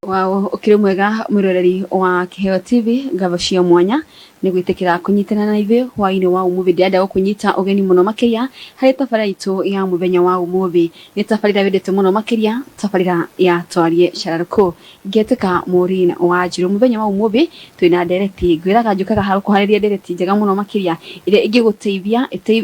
Wow, ũkĩrĩ mwega mwĩroreri wa Kĩheo TV, ngatho cia mwanya nĩ gwĩtĩkĩra kũnyitana na ithuĩ hwaĩ-inĩ wa ũmũthĩ. Ndĩrenda gũkũnyita ũgeni mũno makĩria harĩ tabarĩra itũ ya mũthenya wa ũmũthĩ. Nĩ tabarĩra wendete mũno makĩria, tabarĩra ya Twarie Cararũkũ. Ngetĩka Maureen Wanjirũ. Mũthenya wa ũmũthĩ twĩna ndereti, ngwĩraga njũkaga haha gũkũharĩria ndereti njega mũno makĩria ĩrĩa ĩngĩgũteithia,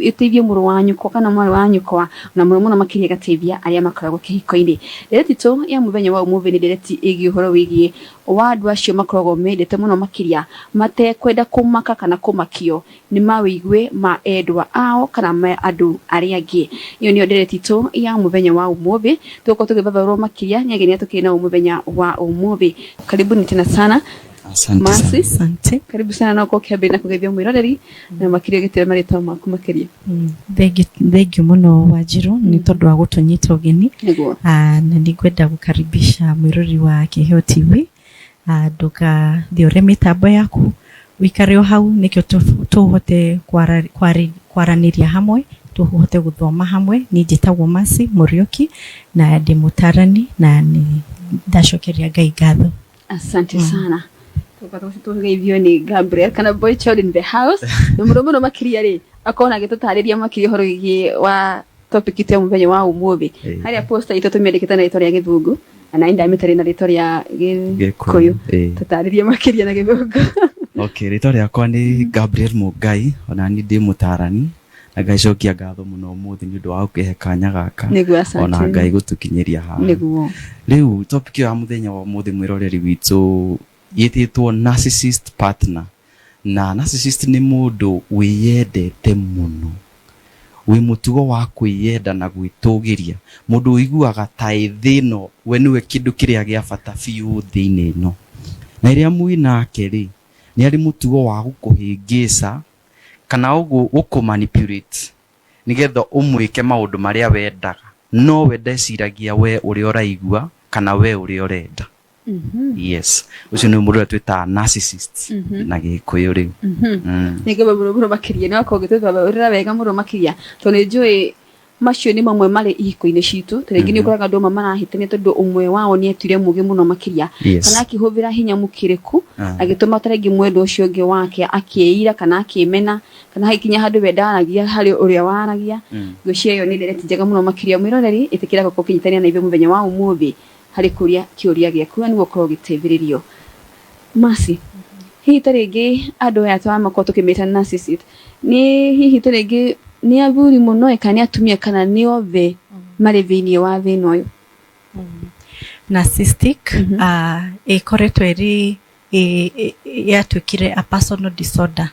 ĩteithie mũrũ wa nyũkwa kana mwarĩ wa nyũkwa, na mũno mũno makĩria ĩgateithia arĩa makoragwo kĩhiko-inĩ. Ndereti itũ ya mũthenya wa ũmũthĩ nĩ ndereti ĩgiĩ ũhoro wĩgiĩ wa andũ acio makoragwo mendete mũno makĩria matekwenda kũmaka kana kũmakio nĩ mawĩigue ma endwa ao kana ma andũ arĩa angĩ. Ĩyo nĩyo ndereti itũ ya mũthenya wa ũmũthĩ. Tũgũkorwo tũgĩthathaũrwo makĩria nĩ ageni arĩa tũkĩrĩ nao mũthenya wa ũmũthĩ. Karibuni tena sana. Asante Mercy. sana. Asante. Karibu sana na ũkorwo ũkĩambĩrĩria na kũgeithia mwĩroreri na makĩria ũgĩtĩra marĩtwa maku makĩria. Thengiũ mũno Wanjirũ nĩ tondũ wa gũtũnyita ũgeni. Nĩguo. Na nĩ ngwenda gũkaribisha mwĩroreri wa Kĩheo TV. Ndũgathiore mĩtambo yaku, ũikare o hau nĩkĩo tũhote kwaranĩria hamwe, tũhote gũthoma hamwe. Niĩ njĩtagwo Mercy Mũriũki na ndĩ mũtarani na nĩ ndacokeria Ngai ngatho. Asante sana. Tũgeithio nĩ Gabriel kana boy child in the house. Na mũno mũno makĩria rĩ, akorwo na agĩtũtarĩria makĩria ũhoro wĩgiĩ wa topic itũ ya mũthenya wa ũmũthĩ. Harĩa poster itũ tũmĩandĩkĩte na rĩtwa rĩa Gĩthũngũ na niĩ ndamĩtarĩria na rĩtwa rĩa Gĩkũyũ. Tũtarĩrie makĩria na Gĩthũngũ. Okay, rĩtwa rĩakwa nĩ Gabriel Mũngai, ona niĩ ndĩ mũtarani na ngacokia ngatho mũno ũmũthĩ nĩ ũndũ wa gũkĩhe kanya gaka. Nĩguo, asante. Ona Ngai gũtũkinyĩria haha. Nĩguo. Rĩu topic ya mũthenya wa ũmũthĩ mwĩroreri witũ yĩtĩtwo narcissist partner. Na narcissist nĩ mũndũ wĩyendete mũno, wĩ mũtugo wa kwĩyenda na gwĩtũgĩria, mũndũ ũiguaga ta ĩ thĩ ĩno we nĩwe kĩndũ kĩrĩa gĩa bata biũ thĩ-inĩ ĩno. Na rĩrĩa mwĩ nake rĩ, nĩ arĩ mũtugo wa gũkũhĩngĩca kana gũkũ manipulate nĩgetha ũmwĩke maũndũ marĩa wendaga, no we ndeciragia we ũrĩa ũraigua kana we ũrĩa ũrenda. Yes, ũcio nĩ mũndũ ũrĩa twĩtaga narcissist na Gĩkũyũ rĩu. Nĩ ngamba mũno mũno makĩria nĩ wakorwo ũgĩtũthathaũrĩra wega mũno makĩria tondũ nĩ njũĩ macio nĩ mamwe marĩ ihiko-inĩ citũ. Ta rĩngĩ nĩ ũkoraga andũ amwe marahĩtania tondũ ũmwe wao nĩ etuire mũgĩ mũno makĩria kana akĩhũthĩra hinya mũkĩrĩku agĩtũma ta rĩngĩ mwendwa ũcio ũngĩ wake akĩira kana akĩmena kana hagĩkinya handũ we ndaragia harĩ ũrĩa waragia. Ngwĩciria ĩyo nĩ ndereti njega mũno makĩria. Mwĩroreri, ĩtĩkĩra gũkorwo ũkĩnyitanĩra na ithuĩ mũthenya wa ũmũthĩ harĩ kũria kĩũria gĩaku na nĩguo ũkorwo ũgĩteithĩrĩrio. Mercy, hihi ta rĩngĩ andũ aya tũramakorwo tũkĩmeta narcissist nĩ hihi ta rĩngĩ nĩ athuri mũno kana nĩ atumia kana nĩ othe marĩ thĩinĩ wa thĩna ũyũ? Narcissistic ĩkoretwo ĩrĩ yatuĩkire a personal disorder,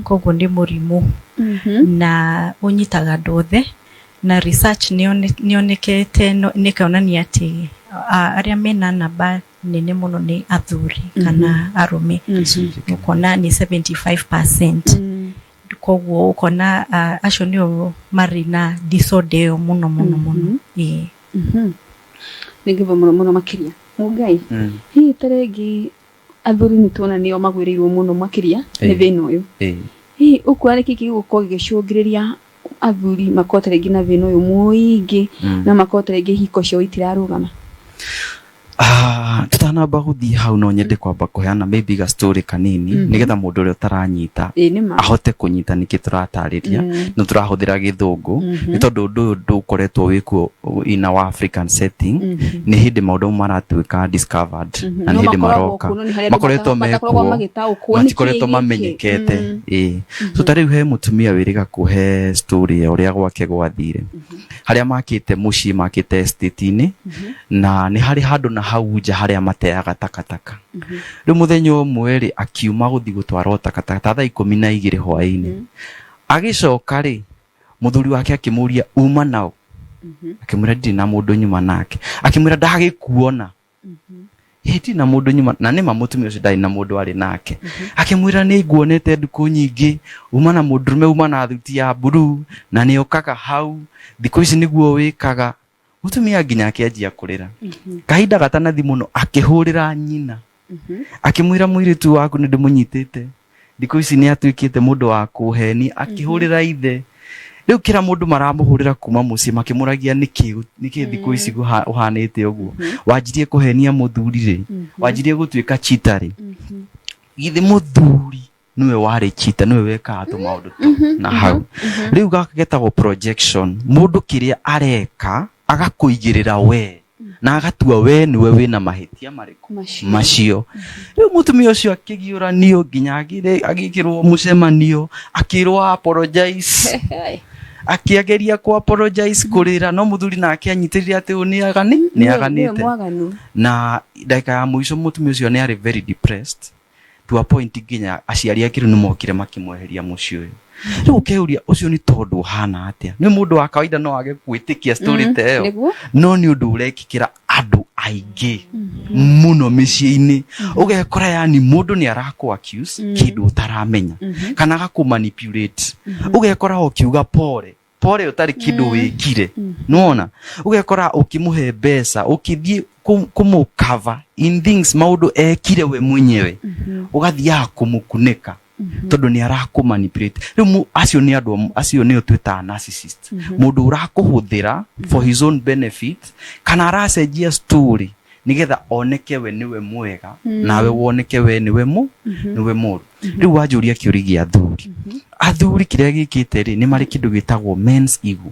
koguo nĩ mũrimũ na ũnyitaga andũ othe, na research nĩyonekete nĩkonania atĩ arĩa mena namba nene mũno nĩ athuri kana arũme, ũkona nĩ 75%. Koguo ũkona acio nĩo marĩ na disorder ĩyo mũno mũno mũno. Ĩĩ. Nĩ ngĩba mũno mũno makĩria. Mũngai, hihi ta rĩngĩ athuri nĩ tuona nĩo magwĩrĩirwo mũno makĩria nĩ thĩna ũyũ, hihi ũkuona nĩkĩ gĩgũkorwo gĩgĩcũngĩrĩria athuri makorwo ta rĩngĩ na thĩna ũyũ mũingĩ na makorwo ta rĩngĩ ihiko ciao itirarũgama? Tutanamba gũthiĩ hau no nyende kwamba kũheana maybe ga story kanini nĩgetha mũndũ ũrĩa ũtaranyita Ĩĩ nĩ ma. ahote kũnyita nĩkĩ tũratarĩria. No tũrahũthĩra Gĩthũngũ nĩ tondũ ũndũ ũyũ ndũkoretwo wĩkuo in our African setting. Nĩ hĩndĩ maũndũ mau maratuĩka discovered na nĩ No hĩndĩ makoragwo maroka. kuo, no nĩ harĩa andũ Makoretwo matakoragwo mekuo, magĩtaũkwo nĩkĩ matikoretwo gĩkĩ. mamenyekete. Ĩĩ, so ta rĩu he mũtumia wĩrĩga kũhe story ya ũrĩa gwake gwathire, harĩa makĩte mũciĩ, makĩte estate-inĩ, na nĩ harĩ handũ na hau nja harĩa mateaga takataka. Rĩu mũthenya ũmwe rĩ, akiuma gũthiĩ gũtwarwo takataka ta thaa 12 hwaĩ-inĩ. Agĩcoka rĩ, mũthuri wake akĩmũria, "Uma nao?" Akĩmwĩra, "Ndirĩ na mũndũ nyuma nake." Akĩmwĩra, "Ndagĩkuona ĩ ndirĩ na mũndũ nyuma." Na nĩma mũtumia ũcio ndarĩ na mũndũ arĩ nake. Akĩmwĩra, "Nĩ nguonete ndukũ nyingĩ uma na mũndũrũme, uma na thuti ya blue, na nĩ okaga hau thikũ ici nĩguo wĩkaga." Mũtumia nginya akĩanjia kũrĩra. Kahinda gatanathi mũno akĩhũrĩra nyina, akĩmwĩra, "Mũirĩtu waku nĩ ndĩmũnyitĩte, thikũ ici nĩ atuĩkĩte mũndũ wa kũheni." Akĩhũrĩra ithe. Rĩu kĩra mũndũ maramũhũrĩra kuma mũciĩ makĩmũragia nĩkĩ nĩkĩ thikũ ici ũhanĩte ũguo, wanjirie kũhenia mũthuri rĩ, wanjirie gũtuĩka cheater rĩ. Githĩ mũthuri nĩwe warĩ cheater, nĩwe wekaga tũmaũndũ tũu na hau. Rĩu gaka getagwo projection, mũndũ kĩrĩa areka agakũigĩrĩra we na agatua we nĩwe wĩna mahĩtia marĩkũ? Macio. Macio. Rĩu mũtumia ũcio akĩgiũranio nginya agĩkĩrwo mũcemanio, akĩrwo apologize, akĩageria ku apologize, kũrĩra, no mũthuri nake anyitĩrĩire atĩ ũyũ nĩ agani nĩ aganĩte. Mwaganu. Na ndagĩka ya mũico mũtumia ũcio nĩ arĩ very depressed to a point nginya aciari ake rĩu nĩ mokire makĩmweheria mũciĩ ũyũ. Rĩu ũkeuria ũcio nĩ tondũ ũhana atĩa? Nĩ mũndũ wa kawaida no age gwĩtĩkia story ta ĩyo, no nĩ ũndũ ũrekĩkĩra andũ aingĩ mũno mĩciĩ-inĩ. Ũgekora yani mũndũ nĩ arakũ accuse kĩndũ ũtaramenya kana agakũ manipulate. Ũgekora ũkiuga pole pole ũtarĩ kĩndũ wĩkire. Nĩwona ũgekora ũkĩmũhe mbeca, ũkĩthiĩ kũmũ cover in things, maũndũ ekire we mwenyewe, ũgathiaga kũmũkunĩka tondũ nĩ arakũ manipulate. Rĩu acio nĩ andũ acio nĩo twĩtaga narcissist, mũndũ ũrakũhũthĩra for his own benefit kana aracenjia story nigetha oneke we niwe mwega nawe woneke we niwe mu niwe mũru. Rĩu wanjũria kĩũri gĩa athuri, athuri kĩrĩa gĩkĩte rĩ, nĩ marĩ kĩndũ gĩtagwo men's ego.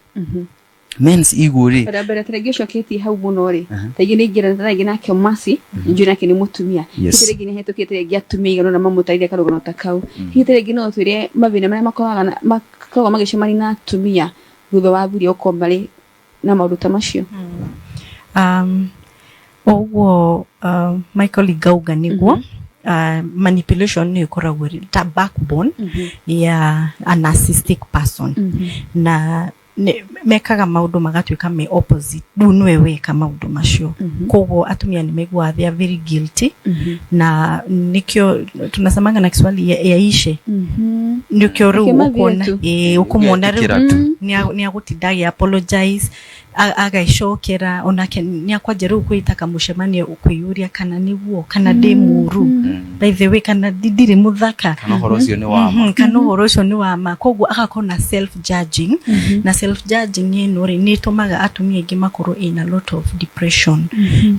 Men's ego rĩ, Mbere mbere tarĩngĩ ũcoketie hau mũno rĩ, tarĩngĩ nĩ ingĩra tarĩngĩ nake Masi njũĩ nake nĩ mũtumia. Hihi tarĩngĩ nĩ hetũkĩte rĩngĩ atumia igana ũna mamũtarire karũgano ta kau. Hihi tarĩngĩ no twĩre mathĩna marĩa makoragwo magĩcemania na atumia thutha wa athuri gũkorwo marĩ na maũndũ ta macio? Ũguo Michael Ingauga nĩguo manipulation nĩ ĩkoragwo ĩrĩ ta backbone ya a narcissistic person, na mekaga maũndũ magatuĩka me opposite, rĩu nĩwe weka maũndũ macio. Koguo atumia nĩ maiguaga they are very guilty, na nikio tunasemanga na Kiswahili yaishe, nikio rĩu Reke mathiĩ ũkuona tu. ĩĩ, ũkũmuona rĩu Ũgetĩkĩra tu. Nĩ agũtinda agĩ apologize, agecokera, onake nĩ akwanja rĩu kwĩta kamũcemanio kwĩyũria kana nĩguo kana ndĩ mũru, by the way, kana ndirĩ mũthaka, kana ũhoro ũcio nĩ wa ma. Kana ũhoro ũcio nĩ wa ma. Koguo agakorwo na self judging, na self judging ĩno rĩ, nĩ ĩtũmaga atumia aingĩ makorwo in a lot of depression,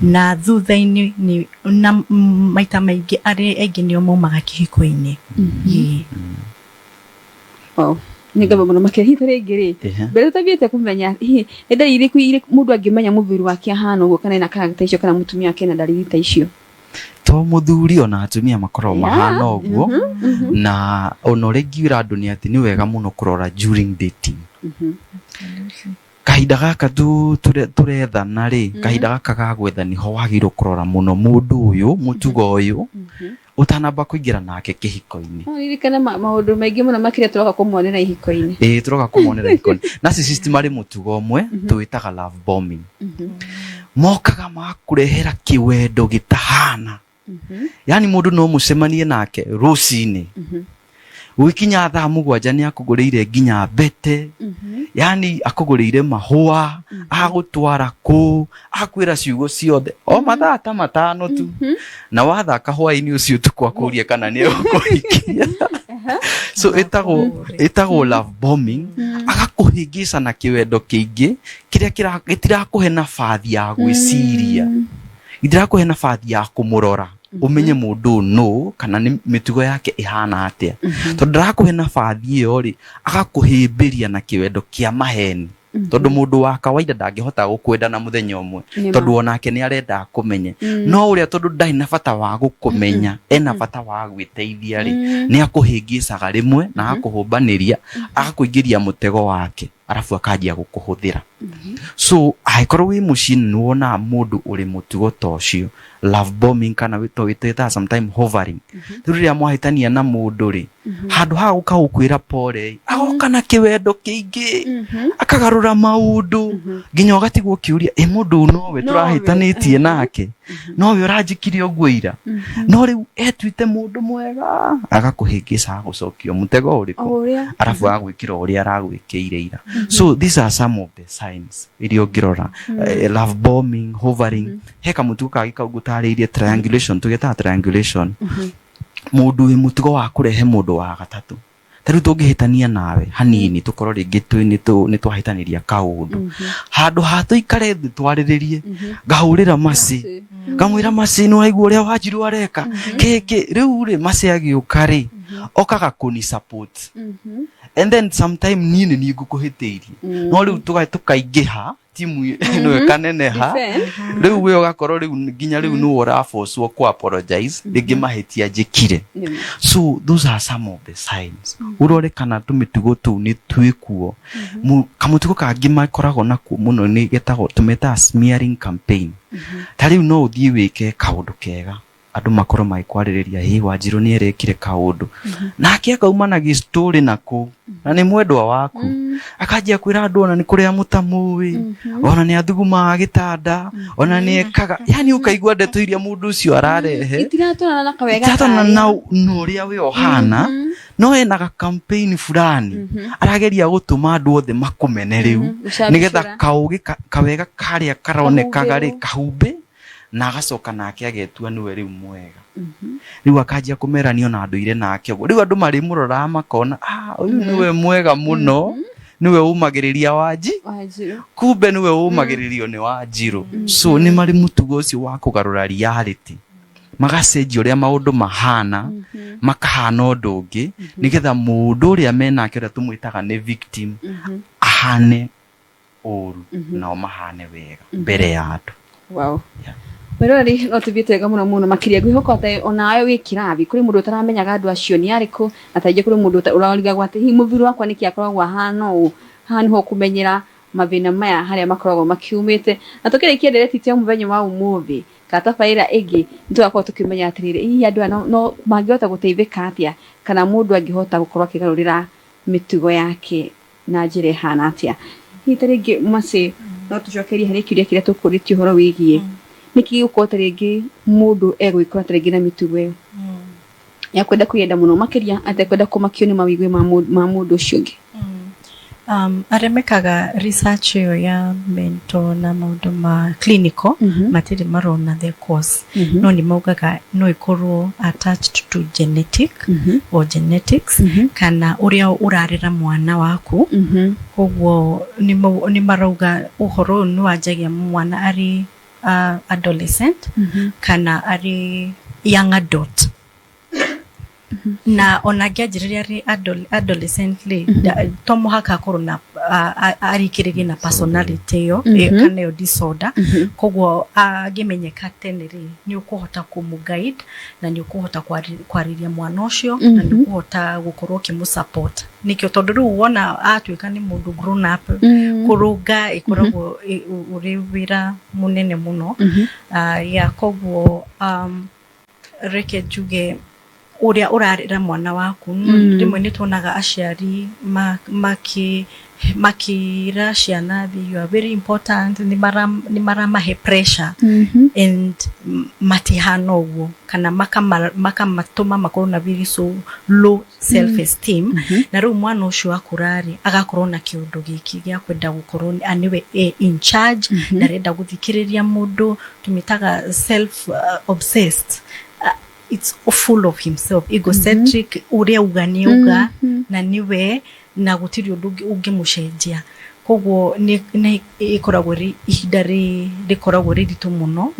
na thutha-inĩ nĩ na maita maingĩ arĩa aingĩ nĩo maumaga kĩhiko-inĩ. Ĩĩ. Wow. Nĩ ngatho mũno makĩria. Hihi ta rĩngĩ rĩ, mbere tũtambĩte kũmenya hihi nĩ ndariri irĩkũ mũndũ angĩmenya mũthuri wake ahana ũguo kana ena character icio kana mũtumia wake ena ndariri ta icio? To mũthuri, ona atumia makoragwo mahana ũguo. Na ona ũrĩa ingiuga andũ nĩ atĩ nĩ wega mũno kũrora during dating, kahinda gaka tũrethana rĩ, kahinda gaka ga gwetha nĩho wagĩrĩirwo kũrora mũno mũndũ ũyũ, mũtugo ũyũ, ũtanamba kũingĩra nake kĩhiko-inĩ. No ririkane maũndũ maingĩ mũno makĩria tũroka kũmonera ihiko-inĩ. Ĩĩ, tũroka kũmonera ihiko-inĩ. Narcissist marĩ mũtugo ũmwe tũwĩtaga love bombing. Mokaga makũrehera kĩwendo gĩtahana, yani mũndũ no mũcemanie nake rũcinĩ, gũgĩkinya thaa 7 nĩ akũgũrĩire nginya mbete, yani akũgũrĩire mahũa, agũtwara kũ, akwĩra ciugo ciothe o mathaa ta 5 tu, na wathaka hwaĩ-inĩ ũcio ũtukũ akũrie kana nĩ egũkũhikia. So ĩtagwo love bombing. Agakũhĩngĩca na kĩwendo kĩingĩ kĩrĩa gĩtirakũhe nabathi ya gwĩciria, gĩtirakũhe nabathi ya kũmũrora ũmenye mũndũ ũyũ nũ kana nĩ mĩtugo yake ĩhana atĩa. Tondũ ndarakũhe nabathi ĩyo rĩ, agakũhĩmbĩria na kĩwendo kĩa maheni, tondũ mũndũ wa kawaida ndangĩhota gũkwenda na mũthenya ũmwe. Nĩ ma. Tondũ onake nĩ arenda akũmenye, no ũrĩa tondũ ndarĩ na bata wa gũkũmenya, ena bata wa gwĩteithia rĩ, nĩ akũhĩngĩcaga rĩmwe na agakũhũmbanĩria, agakũingĩria mũtego wake, arabu akanjia gũkũhũthĩra. So angĩkorwo wĩ mũciĩ nĩ wonaga mũndũ ũrĩ mũtugo ta ũcio, love bombing kana wĩtaga sometime hovering, rĩu rĩrĩa mwahĩtania na mũndũ rĩ, handũ ha gũka gũkwĩra pole, agoka na kĩwendo kĩingĩ, akagarũra maũndũ nginya ũgatigwo ũkĩũria, ĩ mũndũ ũyũ nowe Nowe. tũrahĩtanĩtie nake, nowe ũranjĩkire ũguo ira? No rĩu etuĩte mũndũ mwega, agakũhĩngĩca, agũcokia mũtego ũrĩkũ? O ũrĩa. Arabu agagwĩkĩra ũrĩa aragwĩkĩire ira. So these are some of the signs iria ũngĩrora. Love bombing, hovering, he kamũtugo kangĩ kau ngũtarĩirie, triangulation, tũgetaga triangulation, mũndũ wĩ mũtugo wa kũrehe mũndũ wa gatatũ. Ta rĩu tũngĩhĩtania nawe hanini, tũkorwo rĩngĩ nĩ twahĩtanĩria kaũndũ, handũ ha tũikare thĩ twarĩrĩrie, ngahũrĩra Maci, ngamwĩra, "Maci, nĩ waigua ũrĩa Wanjirũ areka kĩkĩ?" Rĩu rĩ, Maci agĩũka rĩ, okaga kũni support, and then sometime niĩ nĩ niĩ ngũkũhĩtĩirie, no rĩu tũkaingĩha timu ĩno ĩkaneneha. Defend. Rĩu we ũgakorwo rĩu nginya rĩu nĩwe ũrabocwo kũ apologize rĩngĩ mahĩtia njĩkire. So those are some of the signs. Ũrore kana tũmĩtugo tũu nĩ twĩkuo. Kamũtugo kangĩ makoragwo nakuo mũno nĩ getagwo, tũmetaga smearing campaign. Ta rĩu no ũthiĩ wĩke kaũndũ kega, andũ makorwo magĩkwarĩrĩria, "Hĩ, Wanjirũ nĩ erekire kaũndũ," nake akauma na gĩstory na kũu, na nĩ mwendwa waku, akanjia kwĩra andũ ona nĩ kũrĩa mũtamũĩ, ona nĩ athugumaga gĩtanda, ona nĩ ekaga, yani ũkaigua ndeto iria mũndũ ũcio ararehe itiratwarana na kawega itiratwarana karĩa. Na ũrĩa we ũhana, no ena ga campaign fulani arageria gũtũma andũ othe makũmene rĩu, Gũcabicũra. nĩgetha kaũgĩ kawega karĩa karonekaga rĩ Kahumbĩrwo. Kahumbĩ, na agacoka nake agetua nĩwe rĩu mwega. Rĩu akanjia kũmerania ona ndũire nake ũguo. Rĩu andũ marĩmũroraga makona, "Ah, ũyũ nĩwe mwega mũno, nĩwe ũmagĩrĩria Wanji." Wanjiru. Kumbe nĩwe ũmagĩrĩrio nĩ Wanjirũ. So nĩ marĩ mũtugo ũcio wa kũgarũra reality, magacenjia ũrĩa maũndũ mahana, makahana ũndũ ũngĩ, nĩgetha mũndũ ũrĩa menake, ũrĩa tũmwĩtaga nĩ victim, ahane ũru nao mahane wega mbere ya andũ. Wow. Yeah. Mwĩroreri, no tũthiĩte wega mũno mũno makĩria. Ngwĩhoka atĩ onawe wĩ kĩrathi kũrĩ mũndũ ũtaramenyaga andũ acio nĩ arĩkũ, na tarĩngĩ kũrĩ mũndũ ũrarigagwo atĩ hihi mũthuri wakwa nĩkĩ akoragwo ahana ũũ. Haha nĩho ũkũmenyera mathĩna maya harĩa makoragwo makiumĩte. Na tũkĩrĩkia ndereti itũ ya mũthenya wa ũmũthĩ kana tabarĩra ĩngĩ, nĩ tũgakorwo tũkĩmenya atĩrĩrĩ, hihi andũ aya no mangĩhota gũteithĩka atĩa, kana mũndũ angĩhota gũkorwo akĩgarũrĩra mĩtugo yake na njĩra ĩhana atĩa. Hihi ta rĩngĩ Maci, no tũcokerie harĩ kĩũria kĩrĩa tũkũrĩtie ũhoro wĩgiĩ nĩkĩ gĩgũkorwo ta rĩngĩ mũndũ egwĩkora ta rĩngĩ na mĩtugo ĩyo ya kwenda kwĩyenda mũno makĩria, atekwenda kũmakio nĩ mawĩgwi ma mũndũ ũcio ũngĩ? Arĩa mekaga research ĩyo ya mental na maũndũ ma clinical matirĩ marona the cause, no nĩ maugaga no ĩkorwo attached to genetic or genetics, kana ũrĩa ũrarera mwana waku. Koguo nĩ marauga ũhoro ũyũ nĩ wanjagia mwana arĩ adolescent kana arĩ young adult, na ona angĩanjĩrĩria arĩ adolescent rĩ, to mũhaka akorwo na arĩkĩrĩrie na personality ĩyo kana ĩyo disorder. Koguo angĩmenyeka tene rĩ, nĩ ũkũhota kũmũ guide na nĩ ũkũhota kwarĩria mwana ũcio na nĩ ũkũhota gũkorwo ũkĩmũ support. Nĩkĩo tondũ rĩu wona atuĩka nĩ mũndũ grown up, kũrũnga ĩkoragwo ũrĩ wĩra mũnene mũno. Ya koguo reke njuge ũrĩa ũrarera mwana waku. Rĩmwe nĩ tuonaga aciari makĩra ciana, "You are very important," nĩ maramahe pressure and matihana ũguo, kana makamatũma makorwo na very so low self esteem, na rĩu mwana ũcio akũra rĩ, agakorwo na kĩũndũ gĩkĩ gĩa kwenda gũkorwo nĩwe in charge, ndarenda gũthikĩrĩria mũndũ, tũmĩtaga self obsessed, it's full of himself, egocentric, ũrĩa auga nĩ auga na nĩwe na gũtirĩ ũndũ ũngĩmũcenjia. Koguo nĩ ĩkoragwo ĩrĩ ihinda rĩkoragwo rĩritũ mũno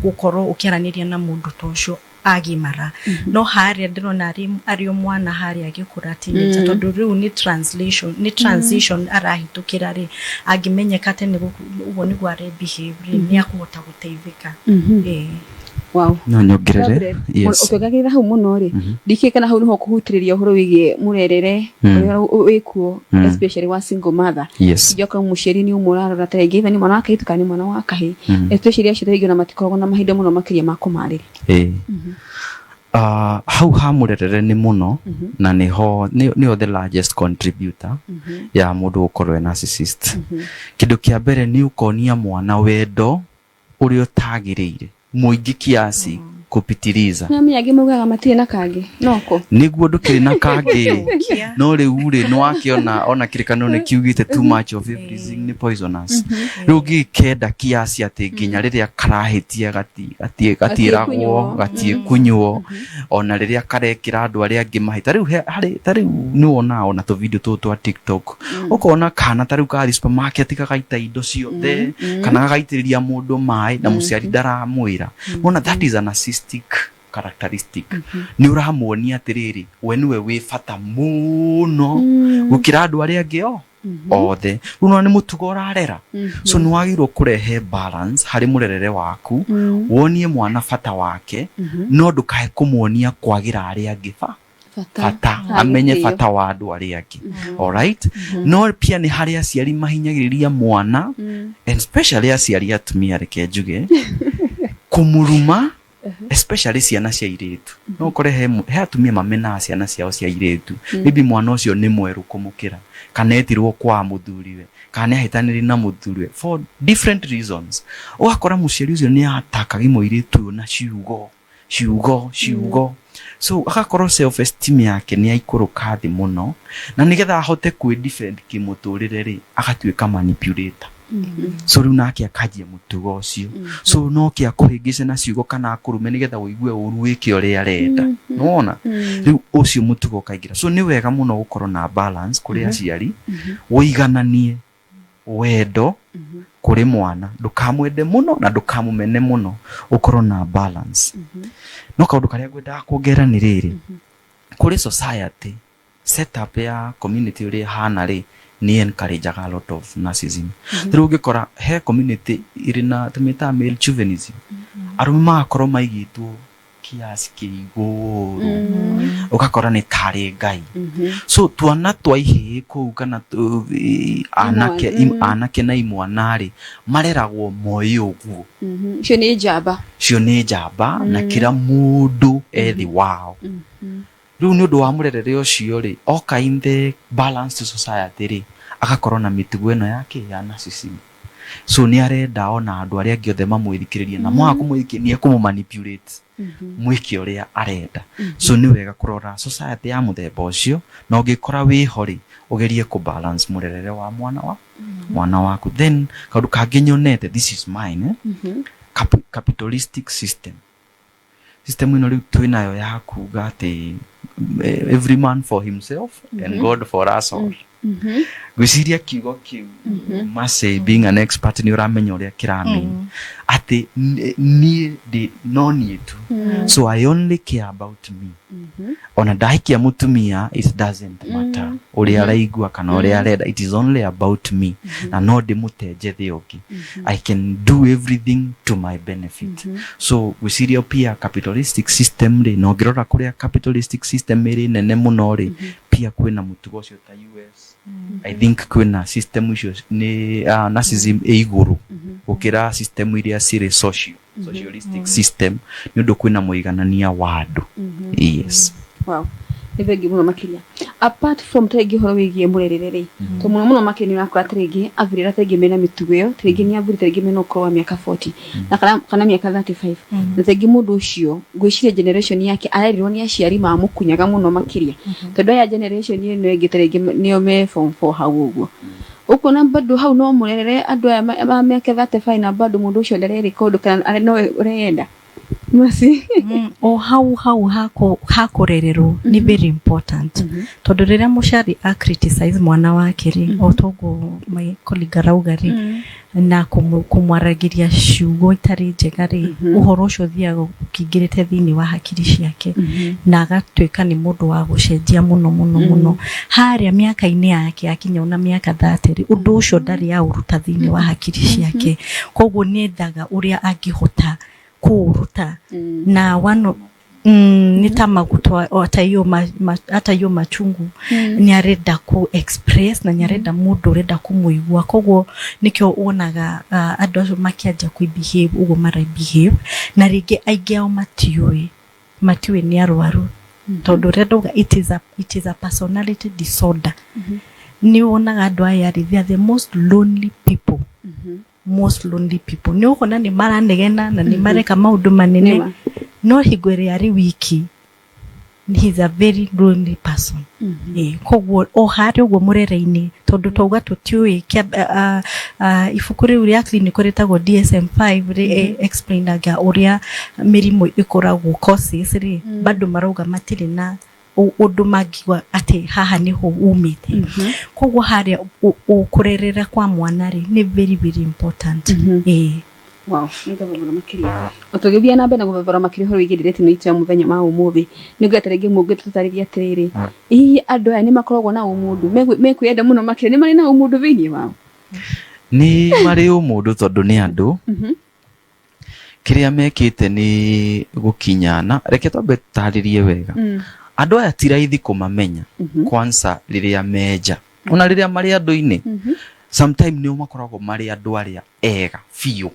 gũkorwo ũkĩaranĩria na mũndũ ta ũcio agimara. No harĩa ndĩrona arĩ o mwana harĩa agĩkũra, teenager, tondũ rĩu nĩ translation, nĩ transition arahĩtũkĩra rĩ, angĩmenyeka tene ũguo nĩguo are behave rĩ, nĩ akũhota gũteithĩka. Ĩĩ. Wow. No nyongerere, yes. Ũkĩongagĩrĩra hau mũno rĩ, ndikĩĩ kana hau nĩho kũhutĩrĩria ũhoro wĩgiĩ mũrerere ũrĩa wĩkuo, especially wa single mother. Njoka mũciari nĩ ũmwe ũrarora ta rĩngĩ either nĩ mwana wa kairĩtu kana nĩ mwana wa kahĩĩ, especially acio tarĩngĩ ona matikoragwo na mahinda mũno makĩria ma kũmarĩria. Ĩĩ. Hau ha mũrerere nĩ mũno, na nĩho nĩho the largest contributor ya mũndũ gũkorwo e narcissist. Kĩndũ kĩa mbere nĩ ũkonia mwana wendo ũrĩa ũtagĩrĩire, mũingĩ kiasi. Kupitiliza. Nĩ angĩ maugaga matirĩ na kangĩ noko. Nĩguo ndũkĩrĩ na kangĩ. Gũcokia. No rĩu rĩ, nĩ wakĩona ona kĩrĩkanĩro nĩ kiugĩte too much of everything nĩ poisonous. Rĩu ũngĩkenda kiasi atĩ nginya rĩrĩa karahĩtia gatiĩragwo, Gatiĩkunywo. gatiĩkunywo, ona rĩrĩa karekĩra andũ arĩa angĩ mahĩta. Rĩu harĩ ta rĩu nĩ wonaga ona tũvideo tũtũ twa TikTok, ũkona kana ta rĩu kathiĩ supermarket gagaita indo ciothe, kana gagaitĩrĩria mũndũ maĩ na mũciari ndaramwĩra. Wona that is a narcissistic characteristic. Nĩ ũramuonia atĩrĩrĩ, we nĩwe wĩ bata mũno gũkĩra andũ arĩa angĩ o othe. Rĩu nĩwona nĩ mũtugo ũrarera. So nĩ wagĩrĩirwo kũrehe balance harĩ mũrerere waku, wonie mwana bata wake, no ndũkae kũmuonia kwagĩra arĩa angĩ bata, bata, amenye bata wa andũ arĩa angĩ. Alright, no pia nĩ harĩ aciari mahinyagĩrĩria mwana, and especially aciari atumia, reke njuge kũmũruma, especially ciana cia irĩtu. No ũkore he atumia mamenaga ciana ciao cia irĩtu. Maybe mwana ũcio nĩ mwerũ kũmũkĩra, kana etirwo kwa mũthuriwe, kana nĩ ahĩtanĩrie na mũthuriwe for different reasons. Ũgakora mũciari ũcio nĩ atakaga mũirĩtu ũyũ na ciugo, ciugo, ciugo. So agakorwo self esteem yake nĩ aikũrũka thĩ mũno, na nĩgetha ahote kwĩ defend kĩmũtũrĩre rĩ, agatuĩka manipulator. So rĩu nake akanjia mũtugo ũcio. So no kĩa kũhĩngĩca na ciugo kana akũrume nĩgetha ũigue ũru, wĩke ũrĩa arenda. Nĩwona rĩu ũcio mũtugo ũkaingĩra. So nĩ wega mũno gũkorwo na balance kũrĩ aciari, ũigananie wendo kũrĩ mwana, ndũkamwende mũno na ndũkamũmene mũno, ũkorwo na balance. No kaũndũ karĩa ngwendaga kuongerera nĩ rĩrĩ, kũrĩ society setup ya community ũrĩa ĩhana rĩ, nĩ encourageaga a lot of narcissism. Rĩu ũngĩkora he community ĩrĩ na tũmĩtaga male chauvinism, arũme magakorwo maigĩtwo kiasi kĩ igũrũ, ũgakora nĩ tarĩ Ngai. So twana twa ihĩĩ kũu kana anake, anake na imwana rĩ, mareragwo moĩ ũguo. Icio nĩ njamba. Cio nĩ njamba na kĩra mũndũ ethi wao. Rĩu nĩ ũndũ wa mũrerere ũcio rĩ, oka in the balanced society rĩ, agakorwo na mĩtugo ĩno yake ya narcissism. So nĩ arenda ona andũ arĩa angĩ othe mamwĩthikĩrĩrie, na mwaga kũmwĩthikĩrĩria nĩ ekũmũ-manipulate mwĩke ũrĩa arenda. So nĩ wega kũrora society ya mũthemba ũcio, na ũngĩkora wĩho rĩ, ũgerie kũ balance mũrerere wa mwana waku. Then kaũndũ kangĩ nyonete, this is mine, eh? Capitalistic system ĩno rĩu twĩnayo ya kuga atĩ every man for himself and God for us all. Ngwĩciria kiugo kĩu, Mercy being an expert, nĩ ũramenya ũrĩa kĩramenya atĩ niĩ ndĩ no niĩ tu, so I only care about me. Ona ndahikia mũtumia, it doesn't matter ũrĩa araigua kana ũrĩa arenda, it is only about me, na no ndĩmũte njethe ũngĩ. I can do everything to my benefit. So gwĩciria pia capitalistic system rĩ, na ũngĩrora kũrĩa capitalistic system ĩrĩ nene mũno rĩ, pia kwĩna mũtugo ũcio ta US. I think kwĩna system icio nĩ narcissism ĩ igũrũ gũkĩra system iria cirĩ socialistic system, nĩ ũndũ kwĩna mũiganania wa andũ. Yes. Wow, nĩ thengi mũno makĩria. Apart from ta rĩngĩ ũhoro wĩgiĩ mũrerere rĩ, to mũno mũno makĩria nĩ ũrakora ta rĩngĩ athuri arĩa ta rĩngĩ mena mĩtugo ĩyo, ta rĩngĩ nĩ athuri ta rĩngĩ mena ũkũrũ wa mĩaka 40 na kana mĩaka 35, na ta rĩngĩ mũndũ ũcio ngwĩciria generation yake arerirwo nĩ aciari mamũkunyaga mũno makĩria, tondũ aya generation ĩno ĩngĩ ta rĩngĩ nĩo me form 4 hau ũguo, ũkuona bado hau no mũrerere andũ aya ma mĩaka 35, na bado mũndũ ũcio ndarerĩka ũndũ kana nowe ũreyenda Mercy. O hau hau hakũrererwo nĩ very important, tondũ rĩrĩa mũciari a criticize mwana wake rĩ, o toguo my colleague arauga rĩ, na kũmwaragĩria ciugo itarĩ njega rĩ, ũhoro ũcio ũthiaga ũkĩingĩrĩte thĩinĩ wa hakiri ciake, na agatuĩka nĩ mũndũ wa gũcenjia mũno mũno mũno. Harĩa mĩaka-inĩ yake akinya ona mĩaka 30 rĩ, ũndũ ũcio ndarĩ aũruta thĩinĩ wa hakiri ciake. Koguo nĩ ethaga ũrĩa angĩhota kũũruta na one nĩ ta maguta o ta hiyo hata hiyo machungu nĩ arenda ku express, na nĩ arenda mũndũ ũrenda kũmũigua. Koguo nĩkĩo wonaga andũ acio makĩanjia kwĩ behave ũguo mara behave, na rĩngĩ aingĩ ao matiũĩ nĩ arwaru, tondũ ũrĩa ndauga, it is a personality disorder. Nĩ wonaga andũ aya rĩ, they are the most lonely people, most lonely people. Nĩ ũkuona nĩ maranegena na nĩ mareka maũndũ manene. Nĩma. No hingo ĩrĩa arĩ wiki, he's a very lonely person. Koguo o harĩa ũguo mũrere-inĩ, tondũ twauga tũtiũĩ ibuku rĩu rĩa clinical rĩtagwo DSM-5 rĩ explainaga ũrĩa mĩrimũ ĩkoragwo, causes rĩ, bado marauga matirĩ na ũndũ mangiuga atĩ haha nĩho umĩte. Koguo harĩa kũrerera kwa mwana rĩ, nĩ very very important. Ĩĩ. Wow, nĩ ngatho mũno makĩria. O tũgĩthiĩ na mbere na gũthondora makĩria ũhoro wĩgiĩ ndeereti ĩno itũ ya mũthenya wa ũmũthĩ, nĩ ngwenda rĩngĩ mũngĩtũtarĩria atĩrĩrĩ, hihi andũ aya nĩ makoragwo na ũmũndũ, mekwĩyenda mũno makĩria, nĩ marĩ na ũmũndũ thĩinĩ wao? Nĩ marĩ ũmũndũ tondũ nĩ andũ. Kĩrĩa mekĩte nĩ gũkinya na reke twambe tũtarĩrie wega. Andũ aya ti raithi kũmamenya kwanza rĩrĩa menja, ona rĩrĩa marĩ andũ-inĩ. Sometime nĩo makoragwo marĩ andũ arĩa ega biũ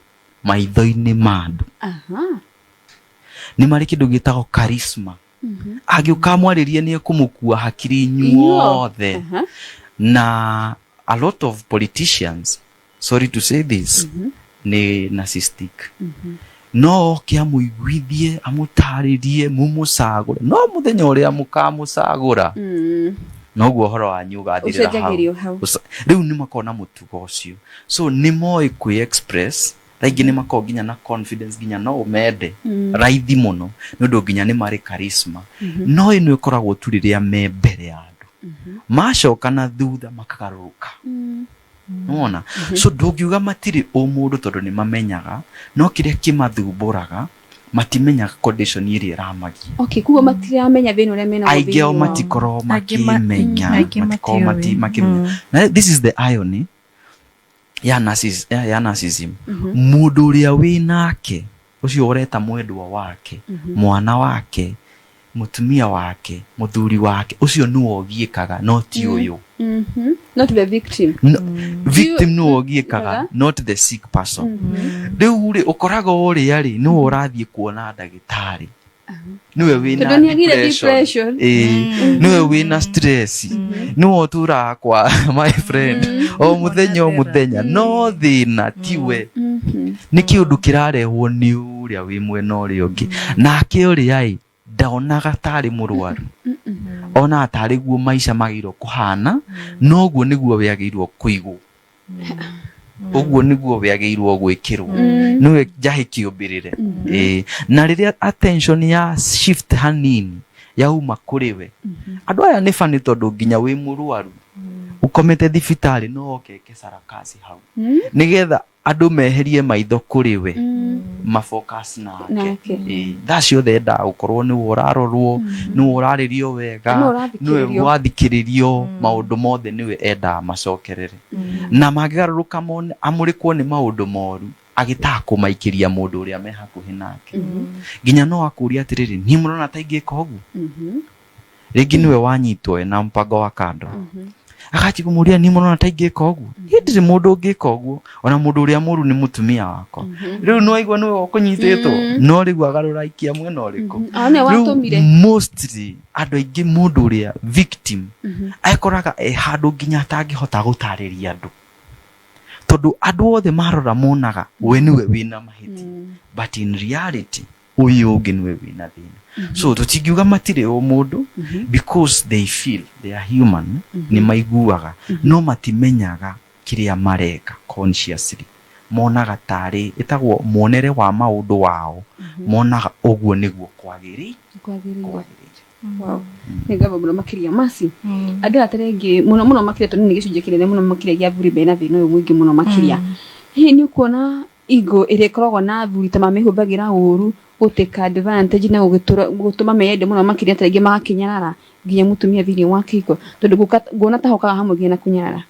maitho-inĩ ma andũ. Nĩ marĩ kĩndũ gĩtagwo charisma. Angĩũka amwarĩrie, nĩ ekũmũkua hakiri inyuothe. Na a lot of politicians, sorry to say this, nĩ narcissistic. No oke amũiguithie, amũtarĩrie, mũmũcagũre, no mũthenya ũrĩa mũkamũcagũra, noguo ũhoro wanyu ũgathirĩra hau. Ũcenjagĩrio hau. Rĩu nĩ makoragwo na mũtugo ũcio, so nĩ moĩ kwĩ express. Thaingĩ nĩ makoragwo nginya na confidence, nginya no ũmende raithi mũno nĩ ũndũ nginya nĩ marĩ charisma. No ĩno ĩkoragwo tu rĩrĩa me mbere ya andũ, macoka na thutha makagarũrũka. Nĩwona? So ndũngiuga matirĩ ũmũndũ tondũ nĩ mamenyaga, no kĩrĩa kĩmathumbũraga, matimenyaga condition ĩrĩa ĩramagia. Okay, koguo matiramenya thĩna ũrĩa mena. Aingĩ ao matikoragwo makĩmenya. Aingĩ matikoragwo matiũĩ. Makĩmenya. Na this is the irony ya narcissism. Mũndũ ũrĩa wĩ nake ũcio ũreta mwendwa wake, mwana wake, mũtumia wake, mũthuri wake, ũcio nĩwe ũgiĩkaga, no ti ũyũ. Not the victim. No, victim nĩwe ũgiĩkaga, Kaga. not the sick person. Rĩu rĩ, ũkoraga ũrĩa rĩ nĩwe ũrathiĩ kuona ndagĩtarĩ, nĩwe wĩna Tondũ nĩagire depression. Depression. Ĩĩ, nĩwe wĩna stress, nĩwe ũtũraga kwa my friend o mũthenya o mũthenya, no thĩna tiwe. Nĩ kĩũndũ kĩrarehwo nĩ ũrĩa wĩ mwena ũrĩa ũngĩ, nake ũrĩa ĩ ndonaga tarĩ mũrwaru, onaga tarĩ guo maica magĩrĩirwo kũhana, noguo nĩguo wagĩrĩirwo kũigwo, ũguo nĩguo wagĩrĩirwo gwĩkĩrwo, nĩwe njahĩ kĩũmbĩrĩre. Ĩĩ, na rĩrĩa attention ya shift hanini yauma kũrĩ we, andũ aya nĩ bani, tondũ nginya wĩ mũrwaru ũkomete thibitarĩ, no oke eke sarakasi hau nĩgetha andũ meherie maitho kũrĩ we, mafocus nake. Nake. Ĩĩ, thaa ciothe endaga gũkorwo nĩwe ũrarorwo, nĩwe ũrarĩrio wega, Nĩwe ũrathikĩrĩrio. Nĩwe wathikĩrĩrio, maũndũ mothe nĩwe endaga macokerere, na mangĩgarũrũka mone amũrĩkwo nĩ maũndũ moru, agĩtaga kũmaikĩria mũndũ ũrĩa me hakuhĩ nake. Nginya no akũria atĩrĩrĩ, "Niĩ mũrona ta ingĩka ũguo?" Rĩngĩ nĩwe wanyitwo ena mpango wa kando, akanjia kũmũria, "Niĩ mũrona ta ingĩka ũguo? Niĩ ndirĩ mũndũ ũngĩka ũguo, ona mũndũ ũrĩa mũru nĩ mũtumia wakwa." Rĩu nĩ waigua nĩwe ũkũnyitĩtwo, no rĩu agarũra aikia mwena ũrĩkũ? Ah, nĩwe Rĩu watũmire. mostly andũ aingĩ, mũndũ ũrĩa victim ekoraga e handũ nginya atangĩhota gũtarĩria andũ, tondũ andũ othe marora monaga we nĩwe wĩna mahĩtia, but in reality ũyũ ũngĩ nĩwe wĩna thĩna. So tũtingiuga matirĩ ũmũndũ, because they feel, they are human, nĩ maiguaga, no matimenyaga kĩrĩa mareka consciously. Monaga tarĩ ĩtagwo muonere wa maũndũ wao, monaga ũguo nĩguo kwagĩrĩire. Kwagĩrĩire. Kwagĩrĩire. Wow. Nĩ ngatho mũno makĩria masi. Andũ aya ta rĩngĩ mũno mũno makĩria, tondũ nĩ gĩcunjĩ kĩnene mũno makĩria gĩa athuri mena thĩna ũyũ mũingĩ mũno makĩria. Hihi nĩ ũkuona ego ĩrĩa ĩkoragwo na athuri ta mamĩhũthagĩra ũru gũtake advantage na gũtũma meyende mũno makĩria, ta rĩngĩ magakĩnyarara nginya mũtumia thĩinĩ wa kĩhiko, tondũ nguona ta hokaga hamwe nginya na kũnyarara?